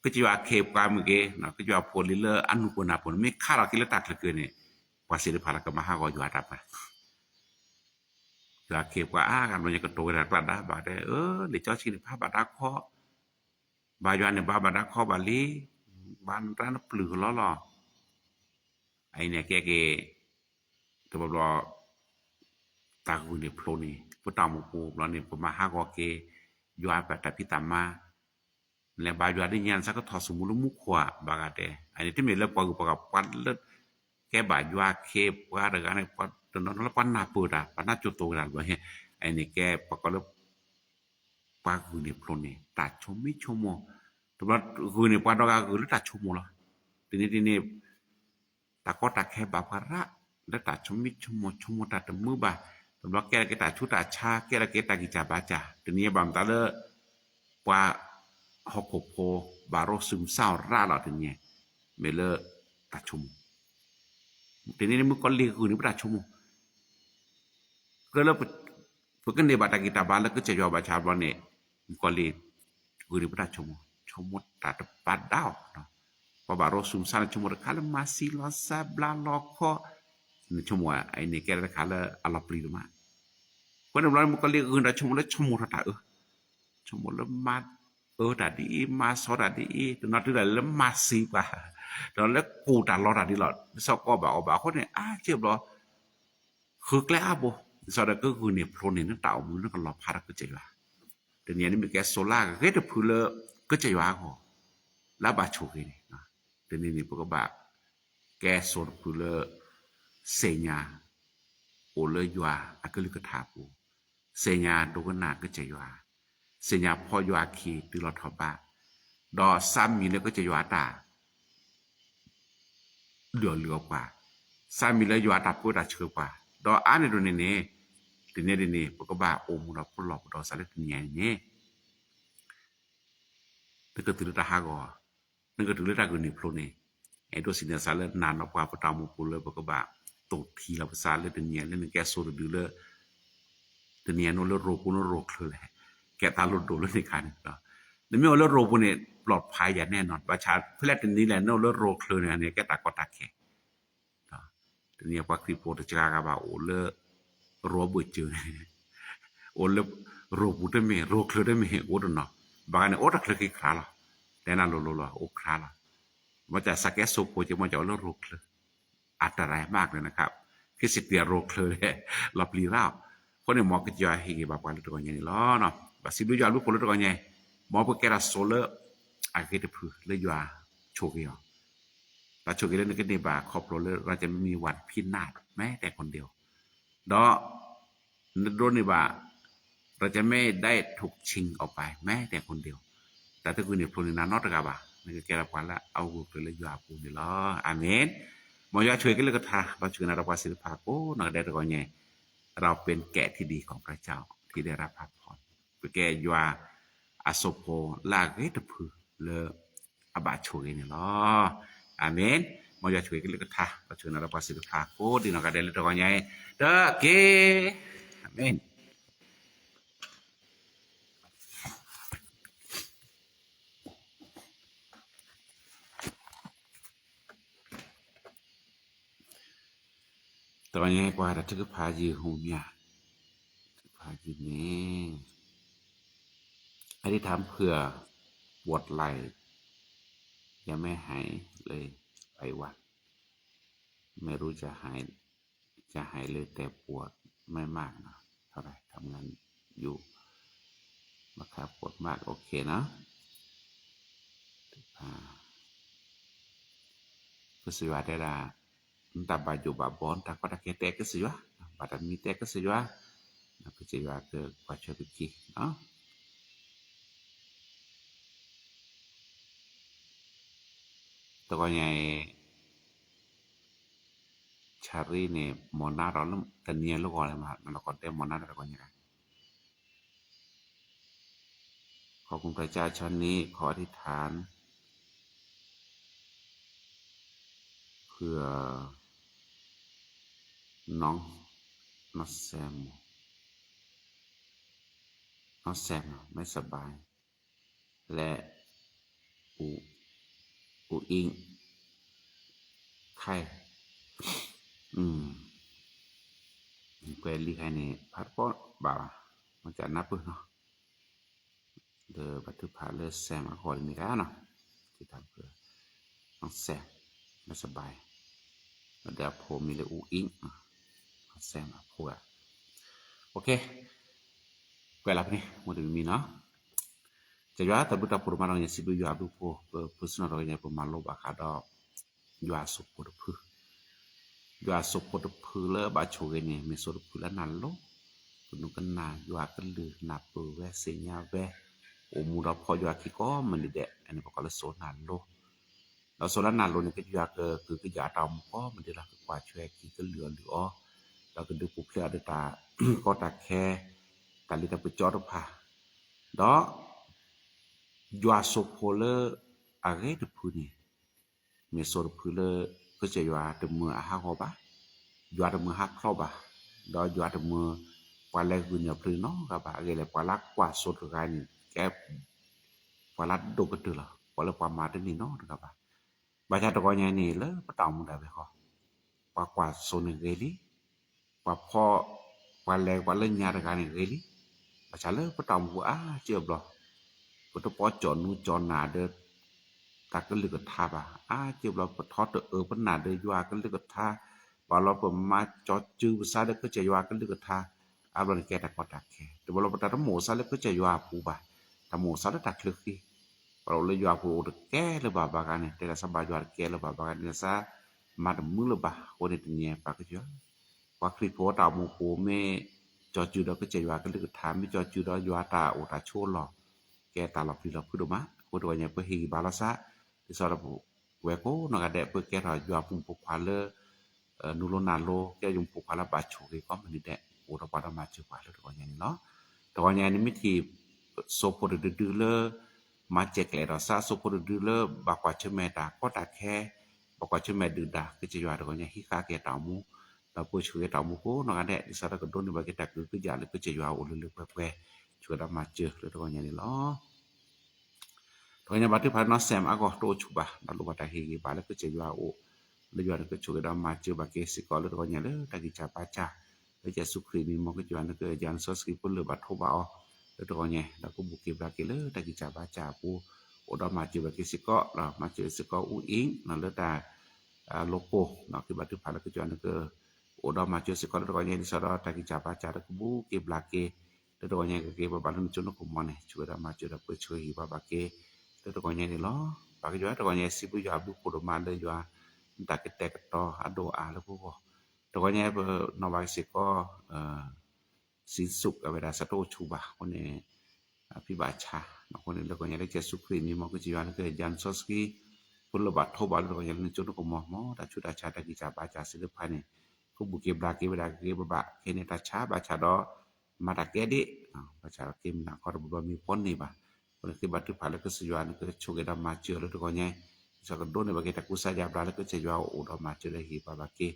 ကစၢ်ယွၤအခ့အပှၤမ့ၢ်ဂ့ၤ, ကစၢ်ယွၤဖိလံၤလၢအနူၢ်ပၢၢ်နၢ်ပၢၢ်န့ၣ် မ့ၢ်ခါထီၣ်က့ၤလၢတၢ်ချၢက့ၤန့ၣ် ပှၤသ့ၣ်တဖၣ်လၢကမၤဟးဂီၤယွၤတၢ်ပၢ ယွၤအခ့အပှၤအါဂၤဘျီညါကတိၤဝဲဒၣ်ကျါဒါဘၣ်တဲ အၢ လံာ်စီဆှံန့ၣ် ဘါဘၣ်ဒါခီ, ဘါယွၤန့ၣ် ဘါဘၣ်ဒါခီဘၣ်လံ, ဘါနတြါနပျုၢ်ကလီလီၤ. အအံၤန့ၣ်ကဲက့ၤ တဘျီဘျီ တၢ်ဂုာ်န့ၢ်ဖျိန့ၣ် ပတၢ်အိၣ်မူပူၤဘျီန့ၣ် ပမၤဟးဂီၤက့ၤ ယွၤဘၣ်တၢ်ဖံးတၢ်မၤ နလဲၤဘါယွၤဒ်ညါ နဆၢကထီၣ်ဆိမိၣ်လၢမူခိၣ်ဧါ ဘၣ်ဂၤတဲ, အန့ၣ်တမ့ၢ်လၢပှၤဂုၤပှၤဂၤ ပှၤလၢ ကဲဘၣ်ယွၤအခ့အပှၤတဂၤန့ၣ် ပှၤတနီၤနီၤလၢပှၤနၢ်ပၢၢ်တၢ် ပှၤနၢ်ကၠိၣ်သိးက့ၤတၢ်တဘျီ, အန့ၣ်ကဲပှၤကိးလၢ ပှၤဂုာ်န့ၢ်ဖျိန့ၣ် တၢ်ဆိမိၣ်ဆိကမိၣ်, တဘျီဂုာ်န့ၢ်ပှၤဒီဂၤဂုာ်လၢတၢ်ဆိကမိၣ်လီၤ. တနံၤတနံၤ တၢ်ကီတၢ်ခဲဘၣ်ပှၤရၣ် လၢတၢ်ဆိမိၣ်ဆိကမိၣ် ဆိကမိၣ်တၢ်တမုာ်ဘၣ်, တဘျီကဲထီၣ်က့ၤတၢ်ဆူးတၢ်ဆါ ကဲထီၣ်က့ၤတၢ်ဂံၢ်စၢ်ဘါစၢ်, တနံၤအံၤဘၣ်မတၤလၢ ပှၤဟီၣ်ခိၣ်ဖိ ဘၣ်ရိသုးမုၢ်ဆါအီၤရၣ်လီၤတနံၤ, မ့ၢ်လၢ တၢ်ဆိကမိၣ်, တနံၤန့ၣ်မုၣ်ကီၤလံၢ်ဂုာ်န့ၢ်ပတၢ်ဆိကမိၣ် ကဲလၢ ပကန့ၢ်ဘၣ်တၢ်ဂံၢ်တၢ်ဘါလၢကစၢ်ယွၤဘၣ်ဆၣ်ဘျီန့ၣ် မုၣ်ကီၤလံၢ် ဂုာ်န့ၢ်ပတၢ်ဆိကမိၣ်, ဆိကမိၣ်တၢ်တပာ်ဒၣ်အီၤ, ပှၤဘၣ်ရိသုးမုၢ်ဆါန့ၣ် ဆိကမိၣ်တခါလၢမၤစံလီၤစၢ်ဘျါလီၤခီ, နဆိကမိၣ်အံၤန့ၣ်ကဲတၢ်တခါလၢအလီၤပျံၤဒိၣ်မး, အဃိန့ၣ်ဘျီမုၣ်ကီၤလံၢ်ဂုာ်န့ၢ်တၢ်ဆိကမိၣ်လၢဆိကမိၣ်ထီၣ်တၢ်အၢ ဆိကမိၣ်လၢမၤအၢတၢ်ဒ်အံၤ မၤစီတၢ်ဒ်အံၤ တနီၤတုၤဒၣ်လၢမၤစံပှၤ, တနီၤလၢကူၣ်တၢ်လီတၢ်ဒ်လီၤ ဒ်သိးကီဘၣ်အီၣ်ဘၣ်အဃိန့ၣ် အါက့ဘျီ ဃုကျဲအါဘိ, ဒ်သိးဒီးကဂုာ်န့ၢ်ဖျိန့ၢ်နတၢ်အိၣ်မူလၢနကလီၤဖးဒီးကစၢ်ယွၤ, တနံၤအံၤန့ၣ်မ့ၢ်ကဲစိၤလၢအဂ့ၤတဖုလၢ ကစၢ်ယွၤအဂီၢ်, လၢအဘၣ်ဆိၣ်ဂ့ၤန့ၣ်, တနံၤန့ၣ် ပကဘၣ် ကဲစိၤတဖုလၢ သ့ၣ်ညါ အိၣ်လၢယွၤအကလုၢ်ကထါအပူၤ, သ့ၣ်ညါဒိကနၣ်ကစၢ်ယွၤ, သ့ၣ်ညါဖီယွၤအခံတုၤလီၤထီၣ်ဘး, ဒီးသးမံလၢကစၢ်ယွၤအတၢ် လုၢ်အီၣ်လုၢ်အီပှၤ, သးမံလၢယွၤအတၢ်ပၢတၢ်ဆှၢပှၤ, ဒီးအါန့ၢ်ဒိၣ်န့ၣ်န့ၣ်, တနံၤဒ်န့ၣ် ပကဘၣ်အိၣ်မူဒီးပလီၢ်ပဒီသးလၢတနံၤအံၤန့ၣ် နကတုၤလၢတၢ်ဟးဂီၤ, နကတုၤလၢတၢ်ဂုာ်န့ၢ်ဖျိန့ၣ်, အဲၣ်ဒိးစံးန့ၢ်သးလၢနၤနီၢ်ပှၤပတၢ်အိၣ်မူပူၤလၢပကဘၣ်တိၢ်ထံလီၤပသးလၢတနံၤအံၤလၢနကဲစိၤတဒုလၢ တနံၤအံၤနအိၣ်လၢရိၣ်ပူၤနရိၣ်ချၢလဲၣ်, ကဲသးလိၣ်ဒိၣ်လၢန့ၣ်ခါန့ၣ်, နမ့ၢ်အိၣ်လၢရိၣ်ပူၤန့ၣ် ပျီၣ်ဖးယၤနဲၣ်နီၤ, ဘၣ်ဆၣ်ဖဲလဲၣ်တနံၤလဲၣ် နအိၣ်လၢရိၣ်ချၢန့ၣ်န့ၣ် ကဲတၢ်ကီတၢ်ခဲ တနံၤအံၤပှၤခရံာ်ဖိတစှၤဂၤဘၣ်အိၣ်လၢ ရိၣ်ဘၢၣ်စၢၤန့ၣ်, အိၣ်လၢ ရိၣ်ပူၤတမ့ၢ် ရိၣ်ချၢတမ့ၢ် အိၣ်တနီၤ, ဘၣ်ဂၤန့ၣ် အိၣ်တၢ်ချၢခံခရါလီၤ, တဲနၤလိၤလိၤလီၤ အိၣ်ခရါလီၤ, မ့ၢ်တၢ်ဆၢကဲစိာ်ဖိက့ၤ မ့ၢ်ကအိၣ်လၢရိၣ်ချၢ, အတရၤမးကလဲၣ်နခါ, ခ့စတံရိၣ်ချၢ လီၤပျံၤရၣ်အီၤ, အဃိန့ၣ် မ်ကစၢ်ယွၤဟ့ၣ်ဂံၢ်ဘါပှၤလၢတဂီၤညါန့ၣ်လီၤ, ဘၣ်စံးဘျုးယွၤဘျုးဖှိၣ်လၢတဂီၤညါ, မ်ပကဲတၢ်စိၤလၢ အဂ့ၤတဖုလၢယွၤဆိၣ်ဂ့ၤအီၤ, တၢ်ဆိၣ်ဂ့ၤလၢနကန့ၢ်ဘၣ်ခီဖျိလၢ เราจะไม่มีวันพินาศแม้แต่คนเดียว ဒီး နဒိးန့ၢ်ဘၣ် เราจะไม่ได้ถูกชิงออกไปแม้แต่คนเดียว တၢ်တဂုာ်န့ၢ်ဖျိန့ၢ်နၤနီတဂၤဘၣ်, နကကဲထီၣ်ပှၤလၢအဂၢၢ်ကျၢၤလၢယွၤအပူၤန့ၣ်လီၤ. အၤမ့ၣ်. မ်ယွၤဆိၣ်ဂ့ၤက့ၤလၢကထါ ဘၣ်ဆိၣ်ဂ့ၤနၤဒီးပှၤသ့ၣ်တဖၣ်ကိးနီၢ်ဂၤဒဲးတဂီၤညါ, เราเป็นแกะที่ดีของพระเจ้าที่ได้รับพระพร ပကဲယွၤအစိၣ်ဖိလၢအဂ့ၤတဖုလၢ အဘၣ်ဆိၣ်ဂ့ၤန့ၣ်လီၤ. အၤမ့ၣ်. မ်ယွၤဆိၣ်ဂ့ၤက့ၤလၢကထါ ဘၣ်ဆိၣ်ဂ့ၤနၤဒီးပှၤသ့ၣ်တဖၣ်ကိးဒံးနီၢ်ဂၤဒဲးလၢတဂီၤညါအံၤ တက့ၢ်. အၤမ့ၣ်. တဂီၤညါကွၢ်တၢ်ထုကဖၣ်ယုၢ်ဟူမၠၣ်, ထုကဖၣ်ယုၢ်န့ၣ် อธิษฐานเผื่อ ปวดไหล่ ยังไม่หายเลย หลายวัน ไม่รู้จะหาย จะหายเลย แต่ปวดไม่มากนะ เท่าไหร่ ทำงานอยู่ นะคะ ปวดมาก โอเคนะ ကစၢ်ယွၤတဲဒၣ် နတၢ်ဘၣ်ယိၣ်ဘၣ်ဘီ နတၢ်ကီတၢ်ခဲတဲကစၢ်ယွၤ, ဘၣ်တၢ်မံတဲကစၢ်ယွၤ, ကစၢ်ယွၤကကွၢ်ဆၢက့ၤ တဂီၤညါအံၤ ဆၣ်ရံန့ၣ် မီၢ်နါထီၣ်လၢတနံၤအံၤလၢဂီၤလၢမး နလီၤကီၢ်တဲမီၢ်နါထီၣ်တဂီၤညါ ขอบคุณพระเจ้าเช้านี้ ขออธิษฐาน เผื่อ น้อง น้องแซม น้องแซมไม่สบาย และ อุ อุอิง ไข้ ကွဲးလံခဲအံၤန့ၣ် ဖးတပီၢ်ဘၣ်ဘၣ် မ့ၢ်ကနၢ်ပၢၢ်နီၤ ဒီးဘၣ်ထုကဖၣ်လၢ Sam အဂီၢ်န့ၣ်မ့ၢ်ဂ့ၤနီၤ ကထါဖု น้องแซม ไม่สบาย ဒီးအဖိမံၤလၢ အူအ့ၣ် Sam အဖိဂၤ ကွဲးလီၤဖဲန့ၣ် မ့ၢ်တမံၤမံၤနီၤ ကစၢ်ယွၤတၢ်ဘျုးတၢ်ဖှိၣ်ဒိၣ်မးတဂီၤညါ စံးဘျုးယွၤအဘျုးအဖှိၣ် ပဖုစနီၣ်တဂီၤညါ ပမၤလိဘၣ်ဃးဒီး ယွၤအစိၣ်ဖိတဖု ယွၤအစိၣ်ဖိတဖုလၢဘၣ်ဆိၣ်ဂ့ၤန့ၣ် မ့ၢ်စိၣ်တဖုလၢနၢ်လိၤ ကနူးကနၣ် ယွၤကလုၢ်နၢ်ပၢၢ်ဝဲ သ့ၣ်ညါဝဲ အိၣ်မူဒီးဖီၣ်ယွၤခံကိးမုၢ်နံၤဒဲး အန့ၣ်ပကိးလၢစိၣ်နၢ်လိၤ ဒီးစိၣ်လၢနၢ်လိၤန့ၣ် ကစၢ်ယွၤကကုၢ်ကစၢ်အတၢ်အိၣ်မူကိးမုၢ်နံၤလီၤ ကကွၢ်ထွဲက့ၤကလုၢ်အီၤလုၢ်အီၤ ဒီးကဒုးပူၤဖျဲးအီၤဒီးတၢ်ကီတၢ်ခဲ တၢ်လံၣ်တၢ်ပစီတဖၣ် ဒီး ယွၤစိၣ်ဖိလၢအဂ့ၤတဖုန့ၣ် မ့ၢ်စိၣ်တဖုလၢ ကစၢ်ယွၤတမုာ်အဟးဂီၤဘၣ်, ယွၤတမုာ်ဟးဖျိးဘၣ်, ဒီးယွၤတမုာ် ပှၤလဲၤဂုာ်န့ၢ်အီၤဖျၢၣ်နီတဂၤဘၣ်. အဂ့ၢ်လဲၣ် ပှၤလၢကွၢ်စိၣ်တဂၤန့ၣ် ကဲ ပှၤလၢဒိၣ်ကတၢၢ်လီၤ. ပှၤလၢပှၤမၤတန့ၢ်နီတဂၤဘၣ်. ဘၣ်ဆၣ်တဂီၤညါအံၤန့ၣ် လၢပတၢ်အိၣ်မူဒၣ်ဝဲဃီ ပှၤကွၢ်စိၣ်န့ၣ်ဂ့ၤလံ, ပှၤဖီၣ် ပှၤလဲၤပှၤလၢညါတဂၤန့ၣ်ဂ့ၤလံ. ဘၣ်ဆၣ်လၢပတၢ်အိၣ်မူအါကၢဘျီ ပတပိာ်ကၠီၣ်နူကၠီၣ်နၢ်ဒီး တၢ်ကလုၢ်ကထါဘၣ်. အါကၢဘျီ ပထီတအၢပနၢ်ဒီးယွၤကလုၢ်ကထါ, ဘၣ်လီၤပမၤကၠီၤစုပသးဒီးကစၢ်ယွၤကလုၢ်ကထါ, အါဘျီန့ၣ်ကဲတၢ်ကီတၢ်ခဲ. တဘျီလီၤပတၢ်တမိၣ်သးလၢကစၢ်ယွၤအပူၤဘၣ်, တၢ်မိၣ်သးလၢတၢ်ချၢဃံ, ပှၤလၢယွၤအပူၤအိၣ်တကဲလၢၤဘၣ်ဘၣ်ဂၤန့ၣ် တဲဒၣ်သးဘၣ်ယွၤတကဲလၢၤဘၣ်ဘၣ်ဂၤန့ၣ် သးမၤတမုာ်လၢၤဘၣ်. အဃိန့ၣ်တနံၤအံၤ ပှၤကစၢ် ပှၤခရံာ်ဖိတၢ်အိၣ်မူပူၤ မ့ၢ်ကၠီၤစုဒီးကစၢ်ယွၤကလုၢ်ကထါ, မ့ၢ်ကၠီၤစုဒီးယွၤတၢ်အိၣ်တၢ်ဆိးလီၢ်, ကဲတၢ်လီၤပျံၤလီၤဖုးဒိၣ်မး. အဃိတဂီၤညါ ပဟ့ၣ်ဂံၢ်ဘါလီၤသး, ဒ်သိးဒီးပဝဲကိးနီၢ်ဂၤဒဲး ပကဲထီၣ်ယွၤအဖိမုၣ်ဖိခွါလၢ နူလိနၢ်လိ ကဲယွၤအဖိမုၣ်ဖိခွါလၢဘၣ်ဆိၣ်ဂ့ၤကိးမုၢ်နံၤဒဲး အိၣ်ဒီးပှၤဒီးမၤစၢၤပှၤလၢတဂီၤညါန့ၣ်လီၤ. တဂီၤညါန့ၣ် မ့ၢ်ထံၣ် စိၣ်ဖိတဒုဒုလၢ မၤစဲၤကျဲၤဒီးသး စိၣ်ဖိတဒုလၢ ဘၣ်ကွၢ်ဆၢၣ်မဲာ်တၢ်ကီတၢ်ခဲ, ဘၣ်ကွၢ်ဆၢၣ်မဲာ်ဒုၣ်ဒါ ကစၢ်ယွၤတဂီၤညါဟံးဃာ်က့ၤတၢ်အိၣ်မူ, ဒီးပၢဆှၢက့ၤတၢ်အိၣ်မူကိးနီၢ်ဂၤဒဲး ဒ်သိးဒီးကဒိးန့ၢ်ဘၣ်က့ၤတၢ်ကဟုကယာ်လၢကစၢ်ယွၤအိၣ်လၢလၢပှဲၤပှဲၤ ဆှၢဒီးမၤစၢၤလၢတဂီၤညါန့ၣ်လီၤ. တဂီၤညါဘၣ်ထုကဖၣ်နီၢ်စဲးမးအဂီၢ် တအိၣ်ဆူၣ်ဘၣ် ဒီးလိၣ်ဘၣ်တၢ်ဟ့ၣ်ဂံၢ်ဘါလၢကစၢ်ယွၤအအိၣ်, လၢယွၤန့ၣ်ကဆိၣ်ဂ့ၤဒီးမၤစၢၤဘၣ်က့ၤစ့ၢ်ကီးလၢတဂီၤညါလၢတၢ်ဂံၢ်စၢ်ဘါစၢ်, လၢကစၢ်ယ့ၣ်ၡူးခရံာ်မံၤ မ်ကစၢ်ယွၤန့ၣ်ကယၤနစီဆှံဖိလၢဘၣ်ထိးဘၣ်အီၤ, လၢတဂီၤညါ ဒီးကဘူၣ်က့ၤဘျါက့ၤလၢတၢ်ဂံၢ်စၢ်ဘါစၢ်အပူၤ, အိၣ်ဒီးမၤစၢၤဘၣ်က့ၤစ့ၢ်ကီး ဒီးမၤစၢၤစ့ၢ်ကီးအူအံၤ လၢတၢ် လိကိၢ် က့ၤဘၣ်ထုကဖၣ်လၢကစၢ်ယွၤန့ၣ်က အိၣ်ဒီးမၤစၢၤစ့ၢ်ကီးလၢတဂီၤညါဒ်သိးဒီးတၢ်ဂံၢ်စၢ်ဘါစၢ်ဒီးကဘူၣ်က့ၤဘျါက့ၤ လၢတဂီၤညါကက့ၤပဘၣ်လၢနကၠိနကမီၤန့ၣ် ဆှၢဝဲဒၣ်မၤစၢၤဒီးပၢဆှၢဟ့ၣ်ဘါဘၣ်က့ၤ လၢတဂီၤညါန့ၣ်လီၤ. ဘၣ်ကယွၤတဂီၤညါစံးဘျုးယွၤအဘျုးဖှိၣ်ဒိၣ်မးလၢယွၤ နတၢ်ကတဲာ်ကတီၤအဒိၣ်အါလၢပဂီၢ် တဂီၤညါပနီၣ်ဘၣ်က့ၤစ့ၢ်ကီး စံးဆူၣ်အဝဲဒၣ် စးတအိၣ်ဆူၣ်ဘၣ် အဃိန့ၣ် ဖံဘၣ်ဆါ အဃိန့ၣ် လၢတဂီၤညါလၢကစၢ်ယ့ၣ်ၡူးခရံာ်မံၤ မ်ကစၢ်ယွၤန့ၣ်ကယၤနစီဆှံ ဖိလၢဘၣ်ထိးဘၣ်လၢတဂီၤညါလၢနကၠိနကမီၤ မ်တၢ်ဆူးတၢ်ဆါတၢ်ဂံၢ်စၢ်ဘါစၢ်သ့ၣ်တဖၣ်န့ၣ် ကဘူၣ်က့ၤဘျါက့ၤဝဲဒၣ်က့ၤဘၣ်ဘၣ် ခဲန့ၣ်တၢ်ဆါဘၣ်ဆါဒီး မၤတၢ်ကဲဒ် ဘၣ်ဆါဒီးက့ၤမုၢ်နၤခီတဘျီမံၤဖီန့ၢ်ဘၣ် အဃိန့ၣ်က့ၤဘၣ်ထုကဖၣ်လၢကစၢ်ယွၤန့ၣ်ကဆိၣ်ဂ့ၤဒီးမၤစၢၤလၢတဂီၤညါ ဒ်သိးကဒိးန့ၢ်ဘၣ်က့ၤတၢ်ကူစါယါဘျါလၢကစၢ်ယွၤအိၣ်ဒီးမၤစၢၤဒီးဟ့ၣ်ဘါဘၣ်က့ၤ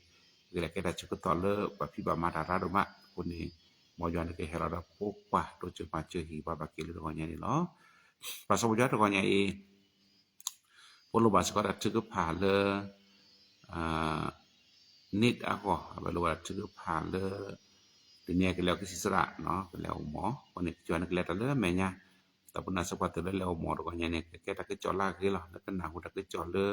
ကလဲၤကဲတၢ်ဆၢကတီၢ်လၢပှၤဖံးဘၣ်မၤတၢ်ရါဒိၣ်မး အဃိန့ၣ် မ်ယွၤန့ၣ်ကဟဲလီၤဒီးဖိခွါတိစၢၤမၤစၢၤဟ့ၣ်ဘါဘၣ်က့ၤလၢတဂီၤညါန့ၣ်လီၤ. ပှၤစီၤပီယွၤတဂီၤညါအံၤ ပလိၣ်ဘၣ်စ့ၢ်ကီးတၢ်ထုကဖၣ်လၢ န့ၣ်အဂီၢ် အဝဲလိၣ်ဘၣ်တၢ်ထုကဖၣ်လၢ တနံၤအံၤကလဲၤအီၤကသံၣ်သရၣ် ကလဲၤအိၣ်မီၢ် အဃိန့ၣ် ကစၢ်ယွၤန့ၣ်ကလဲၤတၢ်လၢအမဲာ်ညါ ဒီးပနာ်စ့ၢ်ကီးတၢ်လၢလဲၤအိၣ်မီၢ်တဂီၢ်ညါန့ၣ် ကကဲတၢ်ကစီၣ်လၢအဂ့ၤလီၤ လၢကနၢ်ဟူတၢ်ကစီၣ်လၢ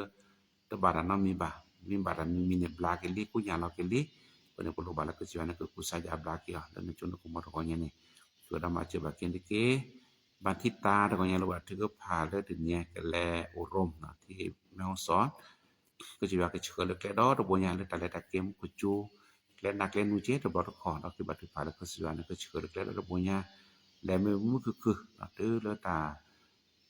တဘၣ်တၢ်နီတမံၤဘၣ် မ့ၢ်ဘၣ်တၢ်မံၤမံၤန့ၣ် ဘျါက့ၤလံ ကိညၢ်လီၤက့ၤလံ အဃိန့ၣ် ပလိၣ်ဘၣ်လၢကစၢ်ယွၤန့ၣ် ကကူစါယါဘျါက့ၤအီၤ လၢနကၠိနကမီၤတဂီၢ်ညါန့ၣ် ဆိၣ်ဂ့ၤဒီးမၤစၢၤဘၣ်က့ၤတက့ၢ် ဘၣ်ထံၣ်တၢ်တဂီၢ်ညါလိၣ်ဘၣ်ထုကဖၣ်လၢတနံၤအံၤကလဲၤအိၣ်ရိၣ် ထံၣ်မဲၣ်ဟီၣ်စီၣ် ကစၢ်ယွၤကဆှၢလၢကျဲဒီတဘိညါလၢတၢ်လဲၤတၢ်ကဲမူခိၣ်ကၠိ ကျဲနးကျဲနူက့တဘျီတခီၣ် ဒီးက့ၤဘၣ်ထုကဖၣ်လၢကစၢ်ယွၤန့ၣ် ကဆှၢလၢကျဲဒီတဘိညါ လဲၤမ့ၢ်မုာ်မုာ်ခုၣ်ခုၣ် တုၤလၢတၢ်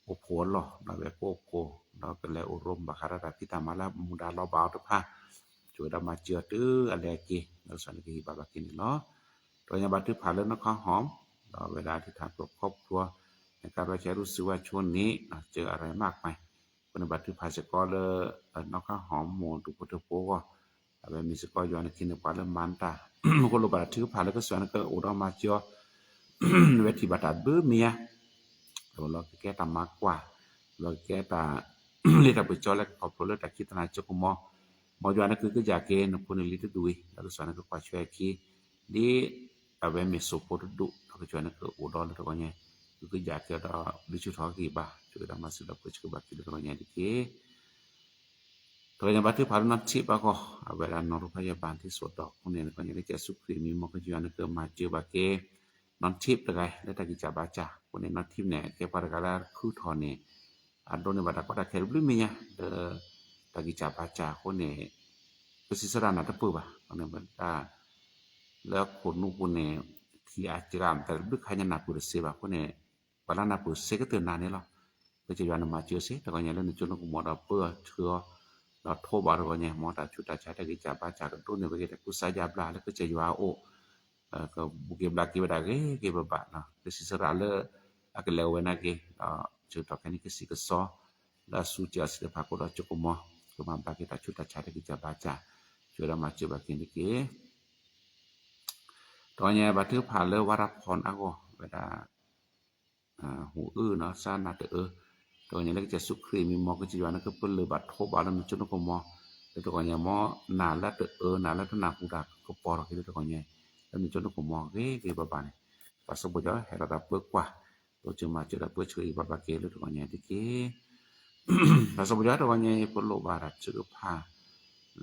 အိၣ်ဖှိၣ်အလီၢ် ဒီးဝဲကိးဖှိၣ် ဒီးကလဲၤအိၣ်ရိၣ်ဘၣ်ဃးဒီးတၢ်ဖံးတၢ်မၤလၢမူဒါလီၤဘၣ်အီၤတဖၣ် ဆိၣ်ဂ့ၤဒီးမၤစၢၤအီၤတုၤအလဲၤအက့ၤ လၢကစၢ်ယွၤန့ၣ်ကဟ့ၣ်ဘၣ်ဘၣ်က့ၤန့ၣ်လီၤ. တဂီၢ်ညါဘၣ်ထုကဖၣ်လၢနီၢ်ခီဟီၣ် ဒီးအဝဲဒၣ်အဓိကခီဖျိ နကရၢဆဲရူၢ်စုဝါဆိန့ၣ် စၢအရၤမၢ်ကွၢ် အဃိန့ၣ်ဘၣ်ထုကဖၣ်စ့ၢ်ကီးလၢ နီၢ်ခီဟီၣ်မိၢ်ဒူၣ်ဖိထၢဖိအဂီၢ် အဝဲမ့ၢ်စ့ၢ်ကီးယွၤန့ၣ်က့ၤန့ၢ်ပှၤလၢမၤတၢ် အဃိလိၣ်ဘၣ်တၢ်ထုကဖၣ်လၢကစၢ်ယွၤန့ၣ်ကအိၣ်ဒီးမၤစၢၤအီၤ ဝဲထံၣ်ဘၣ်တၢ်ဘျုးမံၤညါ လီၤကကဲတၢ်မၤကွၢ် လီၤကကဲတၢ် လံတၢ်ပၢၢ်ကၠီလၢကခီဖျိလၢတၢ်ခံတနၤကၠိကမီၤ မ်ယွၤန့ၣ်ကက့ၤယၤက့ၤ နဖိန့ၣ်လံတဒူၣ်အံၤ လၢကစၢ်ယွၤန့ၣ်ကကွၢ်ဆၢအခံ ဒ်အဝဲမ့ၢ်စိၣ်ဖိတဒူၣ် လၢကစၢ်ယွၤန့ၣ်ကအိၣ်ဒီးလၢတဂီၢ်ညါ ကက့ၤယၤက့ၤဒီး ဘျုးဆၢထီၣ်က့ၤဘၣ် ဆိၣ်ဂ့ၤဒီးမၤစၢၤဒီးပၢဆှၢဘၣ်က့ၤလၢတဂီၢ်ညါတက့ၢ် တဂီၢ်ညါဘၣ်ထုကဖၣ်လၢနီၢ်ထံးဘၣ်ဂီၢ် အဝဲဒၣ်နီၢ်ရူဖးယဘၣ်ထံစိးဒီး အဃိန့ၣ် တဂီၢ်ညါလၢကစၢ်ယ့ၣ်ၡူးခရံာ်မံၤမ်ကစၢ်ယွၤန့ၣ်ကမၤစၢၤဘၣ်က့ၤ နီၢ်ထံးတဂၤလၢတၢ်ဂံၢ်စၢ်ဘါစၢ် အဃိန့ၣ် နီၢ်ထံးန့ၣ် ကဲပှၤတဂၤလၢခုထီၣ်န့ၣ် အဒိးန့ၢ်ဘၣ်တၢ်ကီတၢ်ခဲတဘျုးမံၤညါ လၢ တၢ်ဂံၢ်စၢ်ဘါစၢ်အဃိန့ၣ် ကသံၣ်သရၣ်နၢ်တပၢၢ်ဘၣ် အဃိန့ၣ် လၢခိၣ်နူာ်ပူၤန့ၣ် ထံၣ်အစှၤမတၤတဘျုးခါညါနၢ်ပၢၢ်တသ့ဘၣ် အဃိန့ၣ် ပှၤလၢနၢ်ပၢၢ်သ့ကတၢၢ်နၤန့ၣ်လီၤ ကစၢ်ယွၤန့ၣ်မၤစၢၤစ့ၢ် တဂီၢ်ညါလၢနကၠိနကမီၤဒီးပၢအီၤဆှၢအီၤ ဒီးထိးဘၣ်တဂီၢ်ညါ မ်တၢ်ဆူးတၢ်ဆါတၢ်ဂံၢ်စၢ်ဘါစၢ်ကဒိးန့ၢ်ဝဲက့ၤတၢ်ကူစါယါဘျါလၢကစၢ်ယွၤအအိၣ် ကဘူးက့ၤဘျါက့ၤဝဲဒၣ်ဂ့ၤဂ့ၤဘၣ်ဘၣ် ကသံၣ်သရၣ်လၢ အကလဲၤဝဲနာ်က့ၤ ဒီးဆၢကတီၢ်ခဲအံၤကစံၣ်ကစီ လၢအစူၢ်က့ၤအီၤစံးတဖၣ်ကိးဒီးကၠိကမီၤ ကမၤဘျါက့ၤတၢ်ဆူးတၢ်ဆါတၢ်ဂံၢ်စၢ်ဘါစၢ် ဆိၣ်ဂ့ၤဒီးမၤစၢၤဘၣ်က့ၤန့ၣ်တက့ၢ် တဂီၢ်ညါဘၣ်ထုကဖၣ်လၢဝါရဖီၣ်အဂီၢ် ဝဲဒၣ် ဟူးအုၣ်နီၢ်စၢ်နၢ်တအၢ တဂီၢ်ညါလၢကစၢ်ယ့ၣ်ၡူးခရံာ်မံၤမ်ကစၢ်ယွၤန့ၣ်ကပလၢၢ်ဘၣ်ထိးဘၣ်လၢနကၠိနကမီၤ လၢတဂီၢ်ညါမ် နၢ်လၢတအၢ နၢ်လၢတနၢ်ဟူတၢ်ကပီၤထီၣ်က့ၤလၢတဂီၢ်ညါ လၢနကၠိနကမီၤဂ့ၤဂ့ၤဘၣ်ဘၣ်န့ၣ် ပှၤစီၤဘီယီၤဟဲလီၤဒီးပၢကွၢ် တိစၢၤမၤစၢၤဒီးပၢဆှၢဂ့ၤဘၣ်ဘၣ်က့ၤလၢတဂီၢ်ညါတက့ၢ် ပှၤစီၤဘီယီၤတဂီၢ်ညါအံၤ ပလိၣ်ဘၣ်တၢ်ထုကဖၣ်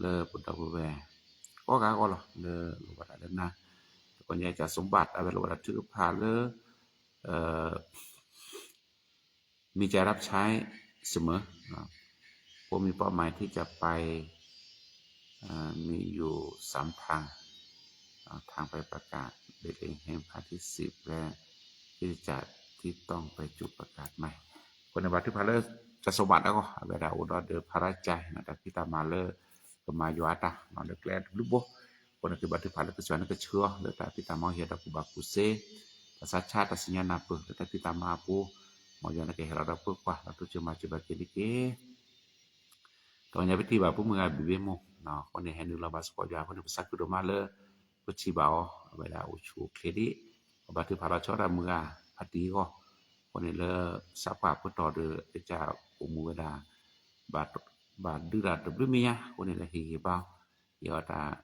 လၢပဒီပုၢ်ဝဲၢ် ကိးဂၤအဂီၢ်လီၤ လၢလိၣ်ဘၣ်တၢ်လၢနၤ တဂီၢ်ညါကၠၢ်စိဘၣ် အဝဲလိၣ်ဘၣ်တၢ်ထုကဖၣ်လၢ มีใจรับใช้เสมอ ผมมีเป้าหมายที่จะไป มีอยู่สามทาง ทางไปประกาศเบธเลเฮมภาคที่สิบ และคริสตจักรที่ต้องไปจุดประกาศใหม่ အဃိန့ၣ်ဘၣ်ထုကဖၣ်လၢ ကၠၢ်စိဘၣ်အဂီၢ် အဝဲဒၣ်အိၣ်ဒီးဒီးဖါရါကၠဲ တၢ်ဖံးတၢ်မၤလၢ ကမၤယွၤအတၢ် လၢကျဲတဘျုးဘိ အဃိန့ၣ်ကဘၣ်ထုကဖၣ်လၢကစၢ်ယွၤန့ၣ်ကဆှၢအီၤ လၢတၢ်ဖံးတၢ်မၤဟ့ၣ်ဒီးကူၣ်ဘၣ်ကူၣ်သ့ တၢ်ဆါဆါတၢ်စံၣ်ညီၣ်နၢ်ပၢၢ် လၢတၢ်ဖံးတၢ်မၤအပူၤ မ်ယွၤန့ၣ်ကဟဲလီၤဒီးပၢကွၢ် ဒီးတိစၢၤမၤစၢၤဘၣ်က့ၤတက့ၢ် တဂီၢ်ညါပထံၣ်ဘၣ်ပမုၢ်ဂၤဘံၣ်ဘ့ၣ်မိၢ် အဃိန့ၣ် ဟဲနုာ်လီၤဘၣ်စ့ၢ်ကီးယွၤအဃိန့ၣ် ပသးခုဒိၣ်မးလၢ ပထံၣ်ဘၣ်အီၤ အဝဲဒၣ်အိၣ်ဆူၣ်အိၣ်ချ့ဒံး ပဘၣ်ထုကဖၣ်လီၤဆီဒၣ်မုၢ်ဂၤဖါတံၢ်အဂီၢ် အဃိန့ၣ်လၢ သးပှၢ်ပတီၢ်ဒီး ကစၢ်အိၣ်မူဝဲဒၣ် ဘၣ်ဒုးတၢ်တဘျုးမံၤညါ အဃိန့ၣ်လၢဟ့ၣ်ဂံၢ်ဟ့ၣ်ဘါအီၤ ဟ့ၣ်အီၤတၢ်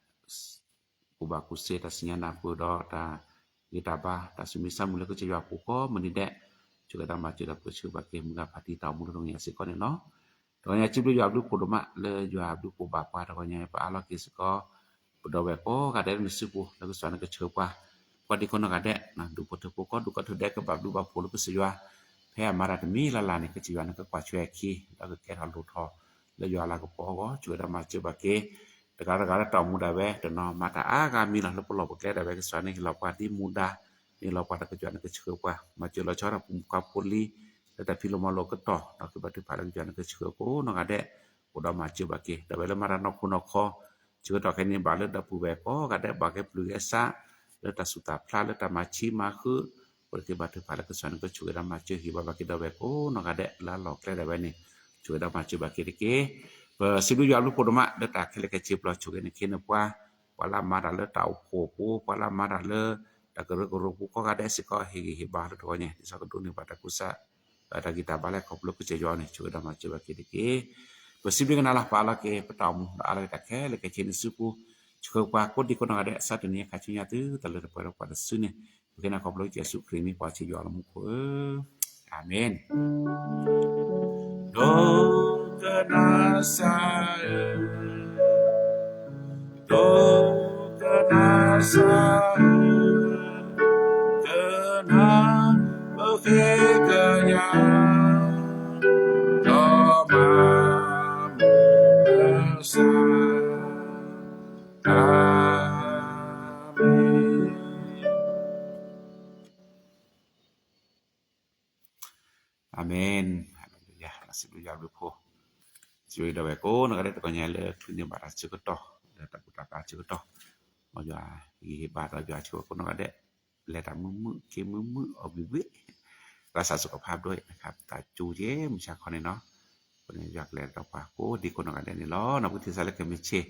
ကူၣ်ဘၣ်ကူၣ်သ့ တၢ်စံၣ်ညီၣ်နၢ်ပၢၢ်ဒီးတၢ်ဂ့ၤတၢ်ဘါ တၢ်ဆူးမံဆါမုၢ်လၢကစၢ်ယွၤအပူၤကိးမုၢ်နံၤဒဲး ဆိၣ်ဂ့ၤဒီးမၤစၢၤဒီးပၢဆှၢဘၣ်က့ၤမုၢ်ဂၤဖါတံၢ်တၢ်အိၣ်မူလၢတဂီၢ်ညါစ့ၢ်ကီးန့ၣ်လီၤ. တဂီၢ်ညါစံးဘျုးယွၤအဘျုးဖှိၣ်ဒိၣ်မး လၢယွၤအဘျုးဖှိၣ်ဘၣ်ပှၤတဂီၢ်ညါ ပအါလီၤက့ၤစ့ၢ်ကီး ပဒီပုၢ်ဝဲၢ်ကိးဂၤဒဲးလၢနစုပူၤ လၢကစၢ်ယွၤန့ၣ်ကဆှၢပှၤ ပှၤဒံးကိးနီၢ်ဂၤဒဲး ဒူၣ်ဖိထၢဖိကိးဒူၣ်ကိးထၢဒဲး ကဘၣ်ဘျုးဘၣ်ဖှိၣ်လၢကစၢ်ယွၤ ဖဲအမၤတၢ်တမံၤလၢ်လၢ်န့ၣ် ကစၢ်ယွၤန့ၣ်ကကွၢ်ထွဲအခံ ဒီးကကဲထီၣ်လိၣ်ထီၣ် လၢယွၤအလၤကပီၤအဂီၢ် ဆိၣ်ဂ့ၤဒီးမၤစၢၤဘၣ်က့ၤ တဂၤတဂၤလၢတၢ်အိၣ်မူဒၣ်ဝဲ တနီၤမၤတၢ်အါဂၤမံၤလီၤ လၢပလီၢ်ပကျဲဒၣ်ဝဲ ကစၢ်ယွၤန့ၣ်ဟ့ၣ်လီၤပှၤဒ်မူဒါ ဟ့ၣ်လီၤပှၤဒီးကစၢ်ယွၤန့ၣ်ကဆှၢပှၤ မၤစၢၤလီၤဆီဒၣ်ပူၤမူခွါဖိလံၤ လၢတၢ်ဖံးလိမၤလိကတီၢ် ဒီးကဘၣ်ထုကဖၣ်လၢကစၢ်ယွၤန့ၣ်ကဆှၢကိးနီၢ်ဂၤဒဲး အိၣ်ဒီးမၤစၢၤဘၣ်က့ၤ ဒီးဝဲလၢမၤတၢ်နီၢ်ခိနီၢ်ခီ ဆၢကတီၢ်ခဲအံၤန့ၣ် ဘၣ်လၢဒီပုၢ်ဝဲၢ်ကိးဂၤဒဲး ဘၣ်ကဲပျုၤကဲစး လၢတၢ်သူၣ်တၢ်ဖျး လၢတၢ်မၤဆံးမၤဃုာ် အိၣ်တက့ၢ်ဘၣ်ထုကဖၣ်လၢကစၢ်ယွၤန့ၣ်ကဆိၣ်ဂ့ၤဒီးမၤစၢၤဟ့ၣ်ဘၣ်ဘၣ်က့ၤဒီပုၢ်ဝဲၢ်ကိးနီၢ်ဂၤဒဲး လၢအလီၢ်ကျဲဒၣ်ဝဲန့ၣ် ဆိၣ်ဂ့ၤဒီးမၤစၢၤဘၣ်က့ၤတက့ၢ်. ပစံးဘျုးယွၤအဘျုးဖှိၣ်ဒိၣ်မး လၢတၢ်ခဲလၢာ်ခဲဆ့ပျီ ဆိၣ်ဂ့ၤန့ၣ်ခ့န့ၣ်ပှၤ ပှၤလၢအမၤတၢ်လၢတၢ်အိၣ်ဖှိၣ်အပူၤ ပှၤလၢအမၤတၢ်လၢ တၢ်ကရၢကရိပူၤကိးဂၤဒဲးစ့ၢ်ကီး ဟ့ၣ်ဂံၢ်ဟ့ၣ်ဘါလၢတဂီၢ်ညါ ဒ်သိးကဒိးန့ၢ်ဘၣ်တၢ်ကူစါ တၢ်ဂံၢ်တၢ်ဘါလၢခီဖျိကစၢ်ယွၤန့ၣ် ဆိၣ်ဂ့ၤဒီးမၤစၢၤဘၣ်က့ၤတက့ၢ်. ပစံးဘျုးကနၤလီၤ ပအးလီၤက့ၤ ပတၢ်အိၣ်မူ ဒီးအးလီၤက့ၤတၢ်ခဲလၢာ်ခဲဆ့န့ၣ်စုပူၤ ဆှၢပှၤကိးဒံကိးနီၢ်ဂၤဒဲး ဆၢတနံၤအံၤခါဆူညါ သုတၢ်လၢတပှဲၤဒီးပှၤတစုန့ၣ်, ပဃ့နၤခီဖျိကစၢ်ယ့ၣ်ၡူးခရံာ်မ့ၢ်ပှၤဆၢယွၤလၢမူခိၣ်ဧၢ, အၤမ့ၣ်. ဒိကနၣ်စၢ်ဧၢ, ဒိကနၣ်စၢ်ဧၢ, ကနၣ်ပဃ့ကညး, ဒီးမၤမုာ်ပစၢ်, အၤမ့ၣ်. အၤမ့ၣ်. ဟါလ့လူယၤ, စံးဘျုးယွၤဘျုးဖှိၣ်, စံးဘျုးဒီပုၢ်ဝဲၢ်ကိးနီၢ်ဂၤဒဲး တဂီၤညါလၢချုးန့ၢ်ဘၣ်တၢ်ဆၢကတီၢ် လၢတၢ်ဘူၣ်တၢ်ဘါဆၢကတီၢ်, မ်ယွၤဟ့ၣ်ဂံၢ်ဟ့ၣ်ဘါဒီးယွၤဆိၣ်ဂ့ၤကိးနီၢ်ဂၤဒဲး, လဲၤတၢ်မုာ်မုာ် က့ၤမုာ်မုာ် အီၣ်ဘှံးဘှံး, ရၤစၢ်စ့ၢ်ကီးဖးဒိၣ်, တၢ်စူၤက့ၤမုၢ်ဆါခီန့ၣ်နီၤ, အဃိန့ၣ် ယွၤကလဲၤဒီးပှၤကိးဒံကိးနီၢ်ဂၤဒဲးန့ၣ်လီၤ. နီၢ်ပူၤထံစးလၢကမ့ၢ်ဆ့,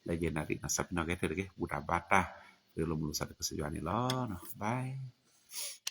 လၢယဲၢ်နၣ်ရံၣ်နီၤ စးဖံနီၣ်ကဲထဲတက့ၢ် ဘူၣ်တၢ်ဘါတၢ်, ဂ့ၢ်လိာ်မုာ်လိာ်စၢ်ဒီးကစၢ်ယွၤန့ၣ်လီၤ. Bye.